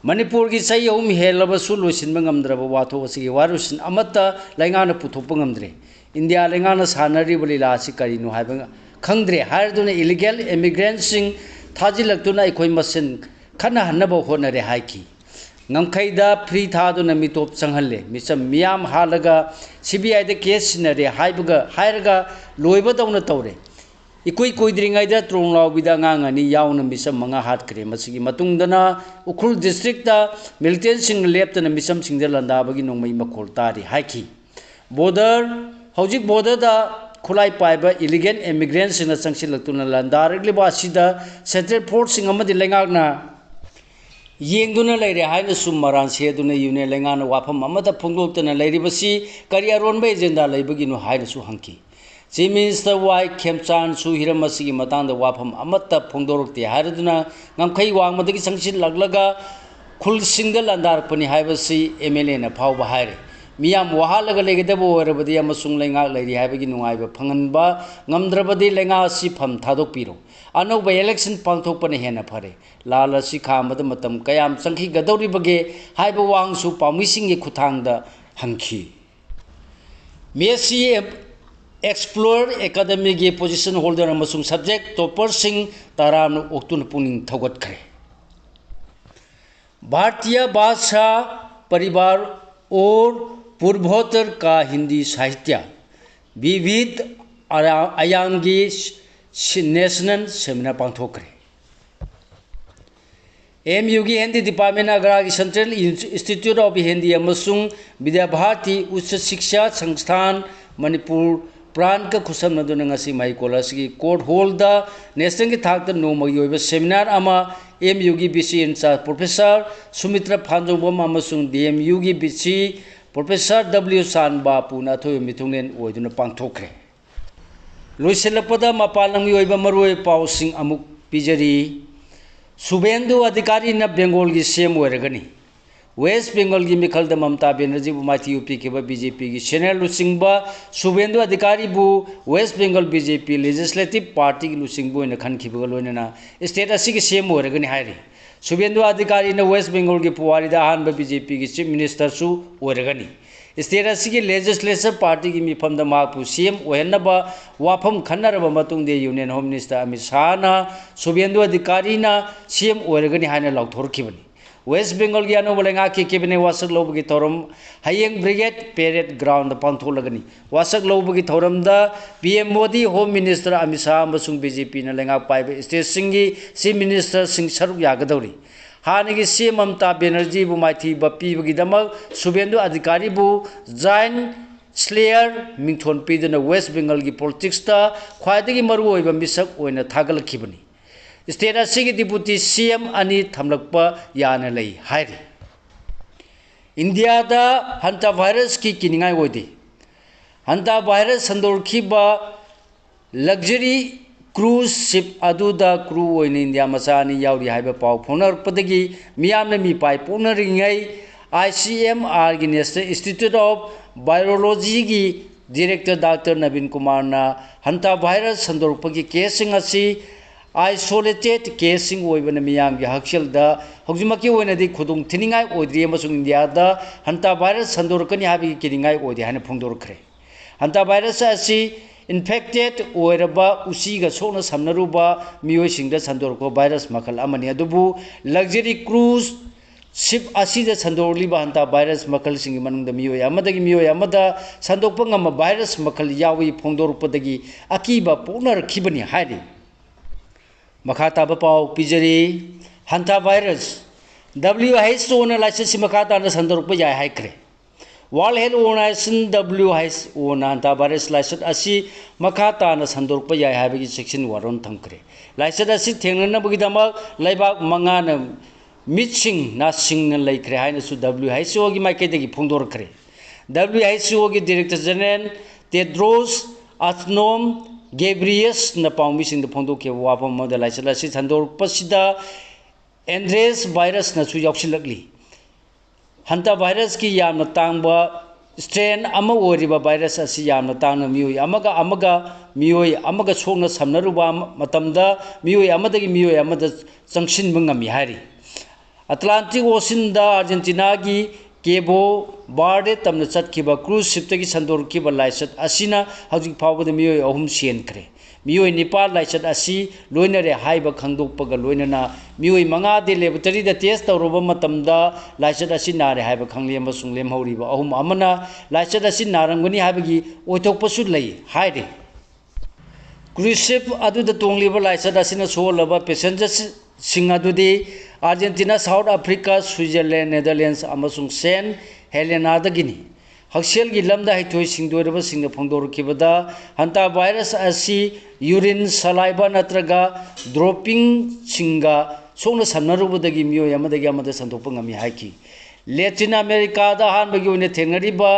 ꯃꯅꯤꯄꯨꯔꯒꯤ ꯆꯍꯤ ꯑꯍꯨꯝ ꯍꯦꯜꯂꯕꯁꯨ ꯂꯣꯏꯁꯤꯟꯕ ꯉꯝꯗ꯭ꯔꯕ ꯋꯥꯊꯣꯛ ꯑꯁꯤꯒꯤ ꯋꯥꯔꯣꯏꯁꯤꯟ ꯑꯃꯠꯇ ꯂꯩꯉꯥꯛꯅ ꯄꯨꯊꯣꯛꯄ ꯉꯝꯗ꯭ꯔꯦ꯫ ꯏꯟꯗꯤꯌꯥ ꯂꯩꯉꯥꯛꯅ ꯁꯥꯟꯅꯔꯤꯕ ꯂꯤꯂꯥ ꯑꯁꯤ ꯀꯔꯤꯅꯣ ꯍꯥꯏꯕ ꯈꯪꯗ꯭ꯔꯦ ꯍꯥꯏꯔꯗꯨꯅ ꯏꯂꯤꯒꯦꯜ ꯏꯃꯤꯒ꯭ꯔꯦꯟꯠꯁꯤꯡ ꯊꯥꯖꯤꯜꯂꯛꯇꯨꯅ ꯑꯩꯈꯣꯏ ꯃꯁꯦꯟ ꯈꯠꯅꯍꯟꯅꯕ ꯍꯣꯠꯅꯔꯦ ꯍꯥꯏꯈꯤ꯫ ꯉꯝꯈꯩꯗ ꯐ꯭ꯔꯤ ꯊꯥꯗꯨꯅ ꯃꯤꯇꯣꯞ ꯆꯪꯍꯜꯂꯦ꯫ ꯃꯤꯆꯝ ꯃꯤꯌꯥꯝ ꯍꯥꯠꯂꯒ ꯁꯤ ꯕꯤ ꯑꯥꯏꯗ ꯀꯦꯁ ꯁꯤꯟꯅꯔꯦ ꯍꯥꯏꯕꯒ, ꯍꯥꯏꯔꯒ ꯂꯣꯏꯕꯗꯧꯅ ꯇꯧꯔꯦ꯫ ꯏꯀꯨꯏ ꯀꯨꯏꯗ꯭ꯔꯤꯉꯩꯗ ꯇ꯭ꯔꯣꯡꯂꯥꯎꯕꯤꯗ ꯑꯉꯥꯡ ꯑꯅꯤ ꯌꯥꯎꯅ ꯃꯤꯆꯝ ꯃꯉꯥ ꯍꯥꯠꯈ꯭ꯔꯦ꯫ ꯃꯁꯤꯒꯤ ꯃꯇꯨꯡꯗꯅ ꯎꯈ꯭ꯔꯨꯜ ꯗꯤꯁꯇ꯭ꯔꯤꯛꯇ ꯃꯤꯂꯤꯇꯦꯟꯠꯁꯤꯡꯅ ꯂꯦꯞꯇꯅ ꯃꯤꯆꯝꯁꯤꯡꯗ ꯂꯥꯟꯗꯥꯕꯒꯤ ꯅꯣꯡꯃꯩ ꯃꯈꯣꯜ ꯇꯥꯔꯤ ꯍꯥꯏꯈꯤ꯫ ꯕꯣꯔꯗꯔ, ꯍꯧꯖꯤꯛ ꯕꯣꯔꯗꯔꯗ ꯈꯨꯠꯂꯥꯏ ꯄꯥꯏꯕ ꯏꯂꯤꯒꯦꯜ ꯏꯃꯤꯒ꯭ꯔꯦꯟꯠꯁꯤꯡꯅ ꯆꯪꯁꯤꯜꯂꯛꯇꯨꯅ ꯂꯥꯟꯗꯥꯔꯛꯂꯤꯕ ꯑꯁꯤꯗ ꯁꯦꯟꯇ꯭ꯔꯦꯜ ꯐꯣꯔꯁꯁꯤꯡ ꯑꯃꯗꯤ ꯂꯩꯉꯥꯛꯅ ꯌꯦꯡꯗꯨꯅ ꯂꯩꯔꯦ ꯍꯥꯏꯅꯁꯨ ꯃꯔꯥꯟ ꯁꯤꯗꯨꯅ ꯌꯨꯅꯤꯌꯟ ꯂꯩꯉꯥꯛꯅ ꯋꯥꯐꯝ ꯑꯃꯠꯇ ꯐꯣꯡꯗꯣꯛꯇꯅ ꯂꯩꯔꯤꯕꯁꯤ ꯀꯔꯤ ꯑꯔꯣꯟꯕ ꯑꯦꯖꯦꯟꯗꯥ ꯂꯩꯕꯒꯤꯅꯣ ꯍꯥꯏꯅꯁꯨ ꯍꯪꯈꯤ꯫ Chief Minister ꯋꯥꯏ ꯈꯦꯝꯆꯥꯟꯁꯨ ꯍꯤꯔꯝ ꯑꯁꯤꯒꯤ ꯃꯇꯥꯡꯗ ꯋꯥꯐꯝ ꯑꯃꯠꯇ ꯐꯣꯡꯗꯣꯔꯛꯇꯦ ꯍꯥꯏꯔꯗꯨꯅ ꯉꯝꯈꯩ ꯋꯥꯡꯃꯗꯒꯤ ꯆꯪꯁꯤꯜꯂꯛꯂꯒ ꯈꯨꯜꯁꯤꯡꯗ ꯂꯥꯟꯗꯥꯔꯛꯄꯅꯤ ꯍꯥꯏꯕꯁꯤ ꯑꯦꯝ ꯑꯦꯜ ꯑꯦꯅ ꯐꯥꯎꯕ ꯍꯥꯏꯔꯦ꯫ ꯃꯤꯌꯥꯝ ꯋꯥꯍꯜꯂꯒ ꯂꯩꯒꯗꯕ ꯑꯣꯏꯔꯕꯗꯤ ꯑꯃꯁꯨꯡ ꯂꯩꯉꯥꯛ ꯂꯩꯔꯤ ꯍꯥꯏꯕꯒꯤ ꯅꯨꯡꯉꯥꯏꯕ ꯐꯪꯍꯟꯕ ꯉꯝꯗ꯭ꯔꯕꯗꯤ ꯂꯩꯉꯥꯛ ꯑꯁꯤ ꯐꯝ ꯊꯥꯗꯣꯛꯄꯤꯔꯣ꯫ ꯑꯅꯧꯕ election ꯄꯥꯡꯊꯣꯛꯄꯅ ꯍꯦꯟꯅ ꯐꯔꯦ꯫ ꯂꯥꯜ ꯑꯁꯤ ꯈꯥꯝꯕꯗ ꯃꯇꯝ ꯀꯌꯥꯝ ꯆꯪꯈꯤꯒꯗꯧꯔꯤꯕꯒꯦ ꯍꯥꯏꯕ ꯋꯥꯍꯪꯁꯨ ꯄꯥꯎꯃꯤꯁꯤꯡꯒꯤ ꯈꯨꯠꯊꯥꯡꯗ ꯍꯪꯈꯤ꯫ ꯃꯦꯁꯤ Explorer Academyꯒꯤ position holder ꯑꯃꯁꯨꯡ subject topperꯁꯤꯡ ꯇꯔꯥꯝꯅ ꯑꯣꯛꯇꯨꯅ ꯄꯨꯛꯅꯤꯡ ꯊꯧꯒꯠꯈ꯭ꯔꯦ꯫ भारतीय भाषा परिवार और पूर्वोत्तर का हिंदी साहित्य विविध आया- आयामꯒꯤ ꯁꯤ- national seminar ꯄꯥꯡꯊꯣꯛꯈ꯭ꯔꯦ꯫ ꯑꯦꯝ ꯌꯨꯒꯤ Hindi department ꯑꯒ꯭ꯔꯥꯒꯤ Central Institute of Hindi ꯑꯃꯁꯨꯡ ꯕꯤꯗ꯭ꯌꯥ ꯚꯥꯔꯇꯤ ꯎꯆ ꯁꯤꯛꯁꯥ ꯁꯪꯁꯊꯥꯟ ꯃꯅꯤꯄꯨꯔ ꯄ꯭ꯔꯥꯟꯒ ꯈꯨꯠꯁꯝꯅꯗꯨꯅ ꯉꯁꯤ ꯃꯍꯩꯀꯣꯜ ꯑꯁꯤꯒꯤ court hallꯗ nationalꯒꯤ ꯊꯥꯛꯇ ꯅꯣꯡꯃꯒꯤ ꯑꯣꯏꯕ seminar ꯑꯃ ꯑꯦꯝ ꯌꯨꯒꯤ V C in charge professor ꯁꯨꯃꯤꯇ꯭ꯔ ꯐꯥꯟꯖꯧꯕꯝ ꯑꯃꯁꯨꯡ ꯗꯤ ꯑꯦꯝ ꯌꯨꯒꯤ ꯚꯤ ꯁꯤ professor ꯗꯕ꯭ꯂꯤꯎ ꯁꯥꯟ ꯕꯥꯄꯨꯅ ꯑꯊꯣꯏꯕ ꯃꯤꯊꯨꯡꯂꯦꯟ ꯑꯣꯏꯗꯨꯅ ꯄꯥꯡꯊꯣꯛꯈ꯭ꯔꯦ꯫ ꯂꯣꯏꯁꯤꯜꯂꯛꯄꯗ ꯃꯄꯥꯟ ꯂꯝꯒꯤ ꯑꯣꯏꯕ ꯃꯔꯨꯑꯣꯏꯕ ꯄꯥꯎꯁꯤꯡ ꯑꯃꯨꯛ ꯄꯤꯖꯔꯤ꯫ ꯁꯨꯚꯦꯟꯗꯨ ꯑꯙꯤꯀꯥꯔꯤꯅ ꯕꯦꯡꯒꯣꯜꯒꯤ ꯁꯤ ꯑꯦꯝ ꯑꯣꯏꯔꯒꯅꯤ꯫ ꯋꯦꯁ ꯕꯦꯡꯒꯜꯒꯤ ꯃꯤꯈꯜꯗ ꯃꯃꯇꯥ ꯕꯦꯅꯔꯖꯤꯕꯨ ꯃꯥꯏꯊꯤꯕ ꯄꯤꯈꯤꯕ ꯕꯤ ꯖꯦ ꯄꯤꯒꯤ senior ꯂꯨꯆꯤꯡꯕ ꯁꯨꯚꯦꯟꯗꯨ ꯑꯙꯤꯀꯥꯔꯤꯕꯨ ꯋꯦꯁ ꯕꯦꯡꯒꯜ ꯕꯤ ꯖꯦ ꯄꯤ legislative partyꯒꯤ ꯂꯨꯆꯤꯡꯕ ꯑꯣꯏꯅ ꯈꯟꯈꯤꯕꯒ ꯂꯣꯏꯅꯅ state ꯑꯁꯤꯒꯤ ꯁꯤ ꯑꯦꯝ ꯑꯣꯏꯔꯒꯅꯤ ꯍꯥꯏꯔꯤ꯫ ꯁꯨꯚꯦꯟꯗꯨ ꯑꯙꯤꯀꯥꯔꯤꯅ ꯋꯦꯁ ꯕꯦꯡꯒꯜꯒꯤ ꯄꯨꯋꯥꯔꯤꯗ ꯑꯍꯥꯟꯕ ꯕꯤ ꯖꯦ ꯄꯤꯒꯤ chief ministerꯁꯨ ꯑꯣꯏꯔꯒꯅꯤ꯫ State ꯑꯁꯤꯒꯤ legislature partyꯒꯤ ꯃꯤꯐꯝꯗ ꯃꯍꯥꯛꯄꯨ ꯁꯤ ꯑꯦꯝ ꯑꯣꯏꯍꯟꯅꯕ ꯋꯥꯐꯝ ꯈꯟꯅꯔꯕ ꯃꯇꯨꯡꯗ Union Home Minister ꯑꯃꯤꯠ ꯁꯥꯍꯅ ꯁꯨꯚꯦꯟꯗꯨ ꯑꯙꯤꯀꯥꯔꯤꯅ ꯁꯤ ꯑꯦꯝ ꯑꯣꯏꯔꯒꯅꯤ ꯍꯥꯏꯅ ꯂꯥꯎꯊꯣꯔꯛꯈꯤꯕꯅꯤ꯫ ꯋꯦꯁ ꯕꯦꯡꯒꯜꯒꯤ ꯑꯅꯧꯕ ꯂꯩꯉꯥꯛꯀꯤ cabinet ꯋꯥꯁꯛ ꯂꯧꯕꯒꯤ ꯊꯧꯔꯝ ꯍꯌꯦꯡ Brigade Parade groundꯗ ꯄꯥꯡꯊꯣꯛꯂꯒꯅꯤ꯫ ꯋꯥꯁꯛ ꯂꯧꯕꯒꯤ ꯊꯧꯔꯝꯗ P M Modi, Home Minister Amit Shah ꯑꯃꯁꯨꯡ ꯕꯤ ꯖꯦ ꯄꯤꯅ ꯂꯩꯉꯥꯛ ꯄꯥꯏꯕ stateꯁꯤꯡꯒꯤ chief ministerꯁꯤꯡ ꯁꯔꯨꯛ ꯌꯥꯒꯗꯧꯔꯤ꯫ ꯍꯥꯟꯅꯒꯤ ꯁꯤ ꯑꯦꯝ ꯃꯃꯇꯥ ꯕꯦꯅꯔꯖꯤꯕꯨ ꯃꯥꯏꯊꯤꯕ ꯄꯤꯕꯒꯤꯗꯃꯛ ꯁꯨꯚꯦꯟꯗꯨ ꯑꯙꯤꯀꯥꯔꯤꯕꯨ giant slayer ꯃꯤꯡꯊꯣꯟ ꯄꯤꯗꯨꯅ ꯋꯦꯁ ꯕꯦꯡꯒꯜꯒꯤ politicsꯇ ꯈ꯭ꯋꯥꯏꯗꯒꯤ ꯃꯔꯨꯑꯣꯏꯕ ꯃꯤꯁꯛ ꯑꯣꯏꯅ ꯊꯥꯒꯠꯂꯛꯈꯤꯕꯅꯤ꯫ State ꯑꯁꯤꯒꯤ deputy ꯁꯤ ꯑꯦꯝ ꯑꯅꯤ ꯊꯝꯂꯛꯄ ꯌꯥꯅ ꯂꯩ ꯍꯥꯏꯔꯤ꯫ ꯏꯟꯗꯤꯌꯥꯗ hantavirusꯀꯤ ꯀꯤꯅꯤꯡꯉꯥꯏ ꯑꯣꯏꯗꯦ꯫ ꯍꯟꯇꯥ ꯚꯥꯏꯔꯁ ꯁꯟꯗꯣꯔꯛꯈꯤꯕ luxury cruise ship ꯑꯗꯨꯗ crew ꯑꯣꯏꯅ ꯏꯟꯗꯤꯌꯥ ꯃꯆꯥ ꯑꯅꯤ ꯌꯥꯎꯔꯤ ꯍꯥꯏꯕ ꯄꯥꯎ ꯐꯥꯎꯅꯔꯛꯄꯗꯒꯤ ꯃꯤꯌꯥꯝꯅ ꯃꯤꯄꯥꯏ ꯄꯣꯛꯅꯔꯤꯉꯩ, ICMR ꯒꯤ National Institute of Virology ꯒꯤ director ꯗꯥꯛꯇꯔ ꯅꯕꯤꯟ ꯀꯨꯃꯥꯔꯅ ꯍꯟꯇꯥ ꯚꯥꯏꯔꯁ ꯁꯟꯗꯣꯔꯛꯄꯒꯤ case ꯁꯤꯡ ꯑꯁꯤ isolated case ꯁꯤꯡ ꯑꯣꯏꯕꯅ ꯃꯤꯌꯥꯝꯒꯤ ꯍꯛꯁꯦꯜꯗ ꯍꯧꯖꯤꯛꯃꯛꯀꯤ ꯑꯣꯏꯅꯗꯤ ꯈꯨꯗꯣꯡ ꯊꯤꯅꯤꯡꯉꯥꯏ ꯑꯣꯏꯗ꯭ꯔꯤ ꯑꯃꯁꯨꯡ ꯏꯟꯗꯤꯌꯥꯗ ꯍꯟꯇꯥ ꯚꯥꯏꯔꯁ ꯁꯟꯗꯣꯔꯛꯀꯅꯤ ꯍꯥꯏꯕꯒꯤ ꯀꯤꯅꯤꯡꯉꯥꯏ ꯑꯣꯏꯗꯦ ꯍꯥꯏꯅ ꯐꯣꯡꯗꯣꯔꯛꯈ꯭ꯔꯦ꯫ ꯍꯟꯇꯥ ꯚꯥꯏꯔꯁ ꯑꯁꯤ infected ꯑꯣꯏꯔꯕ ꯎꯆꯤꯒ ꯁꯣꯛꯅ ꯁꯝꯅꯔꯨꯕ ꯃꯤꯑꯣꯏꯁꯤꯡꯗ ꯁꯟꯗꯣꯔꯛꯄ ꯚꯥꯏꯔꯁ ꯃꯈꯜ ꯑꯃꯅꯤ, ꯑꯗꯨꯕꯨ luxury cruise ship ꯑꯁꯤꯗ ꯁꯟꯗꯣꯔꯛꯂꯤꯕ ꯍꯟꯇꯥ ꯚꯥꯏꯔꯁ ꯃꯈꯜꯁꯤꯡꯒꯤ ꯃꯅꯨꯡꯗ ꯃꯤꯑꯣꯏ ꯑꯃꯗꯒꯤ ꯃꯤꯑꯣꯏ ꯑꯃꯗ ꯁꯟꯗꯣꯛꯄ ꯉꯝꯕ ꯚꯥꯏꯔꯁ ꯃꯈꯜ ꯌꯥꯎꯏ ꯐꯣꯡꯗꯣꯔꯛꯄꯗꯒꯤ ꯑꯀꯤꯕ ꯄꯣꯛꯅꯔꯛꯈꯤꯕꯅꯤ ꯍꯥꯏꯔꯤ꯫ ꯃꯈꯥ ꯇꯥꯕ ꯄꯥꯎ ꯄꯤꯖꯔꯤ꯫ ꯍꯟꯇꯥ ꯚꯥꯏꯔꯁ, WHO ꯅ ꯂꯥꯏꯆꯠꯁꯤ ꯃꯈꯥ ꯇꯥꯅ ꯁꯟꯗꯣꯔꯛꯄ ꯌꯥꯏ ꯍꯥꯏꯈ꯭ꯔꯦ꯫ World Health Organization, WHO ꯅ ꯍꯟꯇꯥ ꯚꯥꯏꯔꯁ ꯂꯥꯏꯆꯠ ꯑꯁꯤ ꯃꯈꯥ ꯇꯥꯅ ꯁꯟꯗꯣꯔꯛꯄ ꯌꯥꯏ ꯍꯥꯏꯕꯒꯤ ꯆꯦꯛꯁꯤꯟ ꯋꯥꯔꯣꯜ ꯊꯝꯈ꯭ꯔꯦ꯫ ꯂꯥꯏꯆꯠ ꯑꯁꯤ ꯊꯦꯡꯅꯅꯕꯒꯤꯗꯃꯛ ꯂꯩꯕꯥꯛ ꯃꯉꯥꯅ ꯃꯤꯠꯁꯤꯡ ꯅꯥꯁꯤꯡꯅ ꯂꯩꯈ꯭ꯔꯦ ꯍꯥꯏꯅꯁꯨ WHO ꯒꯤ ꯃꯥꯏꯀꯩꯗꯒꯤ ꯐꯣꯡꯗꯣꯔꯛꯈ꯭ꯔꯦ꯫ WHO ꯒꯤ Director General Tedros Adhanom Ghebreyesus ꯅ ꯄꯥꯎꯃꯤꯁꯤꯡꯗ ꯐꯣꯡꯗꯣꯛꯈꯤꯕ ꯋꯥꯐꯝ ꯑꯃꯗ ꯂꯥꯏꯆꯠ ꯑꯁꯤ ꯁꯟꯗꯣꯔꯛꯄꯁꯤꯗ ꯑꯦꯟꯗ꯭ꯔꯦꯁ ꯚꯥꯏꯔꯁꯅꯁꯨ ꯌꯥꯎꯁꯤꯜꯂꯛꯂꯤ꯫ ꯍꯟꯇꯥ ꯚꯥꯏꯔꯁꯀꯤ ꯌꯥꯝꯅ ꯇꯥꯡꯕ strain ꯑꯃ ꯑꯣꯏꯔꯤꯕ ꯚꯥꯏꯔꯁ ꯑꯁꯤ ꯌꯥꯝꯅ ꯇꯥꯡꯅ ꯃꯤꯑꯣꯏ ꯑꯃꯒ ꯑꯃꯒ, ꯃꯤꯑꯣꯏ ꯑꯃꯒ ꯁꯣꯛꯅ ꯁꯝꯅꯔꯨꯕ ꯑꯃ-, ꯃꯇꯝꯗ ꯃꯤꯑꯣꯏ ꯑꯃꯗꯒꯤ ꯃꯤꯑꯣꯏ ꯑꯃꯗ ꯆꯪꯁꯤꯟꯕ ꯉꯝꯃꯤ ꯍꯥꯏꯔꯤ꯫ Atlantic Ocean ꯗ Argentina ꯒꯤ Cabo Verde ꯇꯝꯅ ꯆꯠꯈꯤꯕ cruise ship ꯇꯒꯤ ꯁꯟꯗꯣꯔꯛꯈꯤꯕ ꯂꯥꯏꯆꯠ ꯑꯁꯤꯅ ꯍꯧꯖꯤꯛ ꯐꯥꯎꯕꯗ ꯃꯤꯑꯣꯏ ꯑꯍꯨꯝ ꯁꯤꯍꯟꯈ꯭ꯔꯦ꯫ ꯃꯤꯑꯣꯏ ꯅꯤꯄꯥꯟ ꯂꯥꯏꯆꯠ ꯑꯁꯤ ꯂꯣꯏꯅꯔꯦ ꯍꯥꯏꯕ ꯈꯪꯗꯣꯛꯄꯒ ꯂꯣꯏꯅꯅ ꯃꯤꯑꯣꯏ ꯃꯉꯥꯗꯤ laboratory ꯗ test ꯇꯧꯔꯨꯕ ꯃꯇꯝꯗ ꯂꯥꯏꯆꯠ ꯑꯁꯤ ꯅꯥꯔꯦ ꯍꯥꯏꯕ ꯈꯪꯂꯦ, ꯑꯃꯁꯨꯡ ꯂꯦꯝꯍꯧꯔꯤꯕ ꯑꯍꯨꯝ ꯑꯃꯅ ꯂꯥꯏꯆꯠ ꯑꯁꯤ ꯅꯥꯔꯝꯒꯅꯤ ꯍꯥꯏꯕꯒꯤ ꯑꯣꯏꯊꯣꯛꯄꯁꯨ ꯂꯩ ꯍꯥꯏꯔꯤ꯫ Cruise ship ꯑꯗꯨꯗ ꯇꯣꯡꯂꯤꯕ ꯂꯥꯏꯆꯠ ꯑꯁꯤꯅ ꯁꯣꯛꯍꯜꯂꯕ passengers ꯁꯤꯡ ꯑꯗꯨꯗꯤ Argentina, South Africa, Switzerland, Netherlands ꯑꯃꯁꯨꯡ Saint Helena ꯗꯒꯤꯅꯤ꯫ ꯍꯛꯁꯦꯜꯒꯤ ꯂꯝꯗ ꯍꯩꯊꯣꯏ ꯁꯤꯡꯊꯣꯏꯔꯕꯁꯤꯡꯅ ꯐꯣꯡꯗꯣꯔꯛꯈꯤꯕꯗ, ꯍꯟꯇꯥ ꯚꯥꯏꯔꯁ ꯑꯁꯤ urine, saliva ꯅꯠꯇ꯭ꯔꯒ dropping ꯁꯤꯡꯒ ꯁꯣꯛꯅ ꯁꯝꯅꯔꯨꯕꯗꯒꯤ ꯃꯤꯑꯣꯏ ꯑꯃꯗꯒꯤ ꯑꯃꯗ ꯁꯟꯗꯣꯛꯄ ꯉꯝꯃꯤ ꯍꯥꯏꯈꯤ꯫ Latin America ꯗ ꯑꯍꯥꯟꯕꯒꯤ ꯑꯣꯏꯅ ꯊꯦꯡꯅꯔꯤꯕ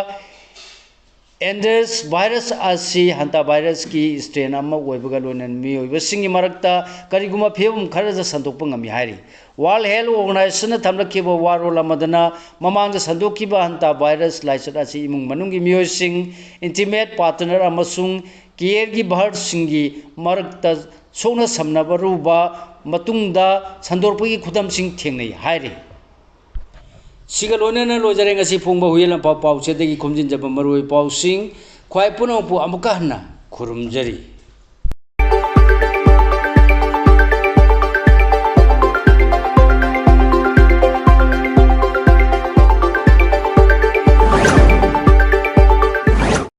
ꯑꯦꯟꯗꯦꯁ ꯚꯥꯏꯔꯁ ꯑꯁꯤ ꯍꯟꯇꯥ ꯚꯥꯏꯔꯁꯀꯤ ꯁ꯭ꯇ꯭ꯔꯦꯟ ꯑꯃ ꯑꯣꯏꯕꯒ ꯂꯣꯏꯅꯅ ꯃꯤꯑꯣꯏꯕꯁꯤꯡꯒꯤ ꯃꯔꯛꯇ ꯀꯔꯤꯒꯨꯝꯕ ꯐꯤꯕꯝ ꯈꯔꯗ ꯁꯟꯗꯣꯛꯄ ꯉꯝꯃꯤ ꯍꯥꯏꯔꯤ꯫ ꯋꯥꯔꯜꯗ ꯍꯦꯜꯊ ꯑꯣꯔꯒꯅꯥꯏꯖꯦꯁꯟꯅ ꯊꯝꯂꯛꯈꯤꯕ ꯋꯥꯔꯣꯜ ꯑꯃꯗꯅ ꯃꯃꯥꯡꯗ ꯁꯟꯗꯣꯛꯈꯤꯕ ꯍꯟꯇꯥ ꯚꯥꯏꯔꯁ ꯂꯥꯏꯆꯠ ꯑꯁꯤ ꯏꯃꯨꯡ ꯃꯅꯨꯡꯒꯤ ꯃꯤꯑꯣꯏꯁꯤꯡ, ꯏꯟꯇꯤꯃꯦꯠ ꯄꯥꯔꯠꯅꯔ ꯑꯃꯁꯨꯡ ꯀꯤꯌꯔꯒꯤ ꯚꯥꯔꯠꯁꯤꯡꯒꯤ ꯃꯔꯛꯇ ꯁꯣꯛꯅ ꯁꯝꯅꯕꯔꯨꯕ ꯃꯇꯨꯡꯗ ꯁꯟꯗꯣꯔꯛꯄꯒꯤ ꯈꯨꯗꯝꯁꯤꯡ ꯊꯦꯡꯅꯩ ꯍꯥꯏꯔꯤ꯫ ꯁꯤꯒ ꯂꯣꯏꯅꯅ ꯂꯣꯏꯖꯔꯦ ꯉꯁꯤ ꯐꯣꯡꯕ ꯍꯨꯏꯌꯦꯟ ꯂꯥꯟꯐꯥꯎ ꯄꯥꯎꯆꯦꯗꯒꯤ ꯈꯣꯝꯖꯤꯟꯖꯕ ꯃꯔꯨꯑꯣꯏꯕ ꯄꯥꯎꯁꯤꯡ꯫ ꯈ꯭ꯋꯥꯏ ꯄꯨꯝꯅꯃꯛꯄꯨ ꯑꯃꯨꯛꯀ ꯍꯟꯅ ꯈꯨꯔꯨꯝꯖꯔꯤ꯫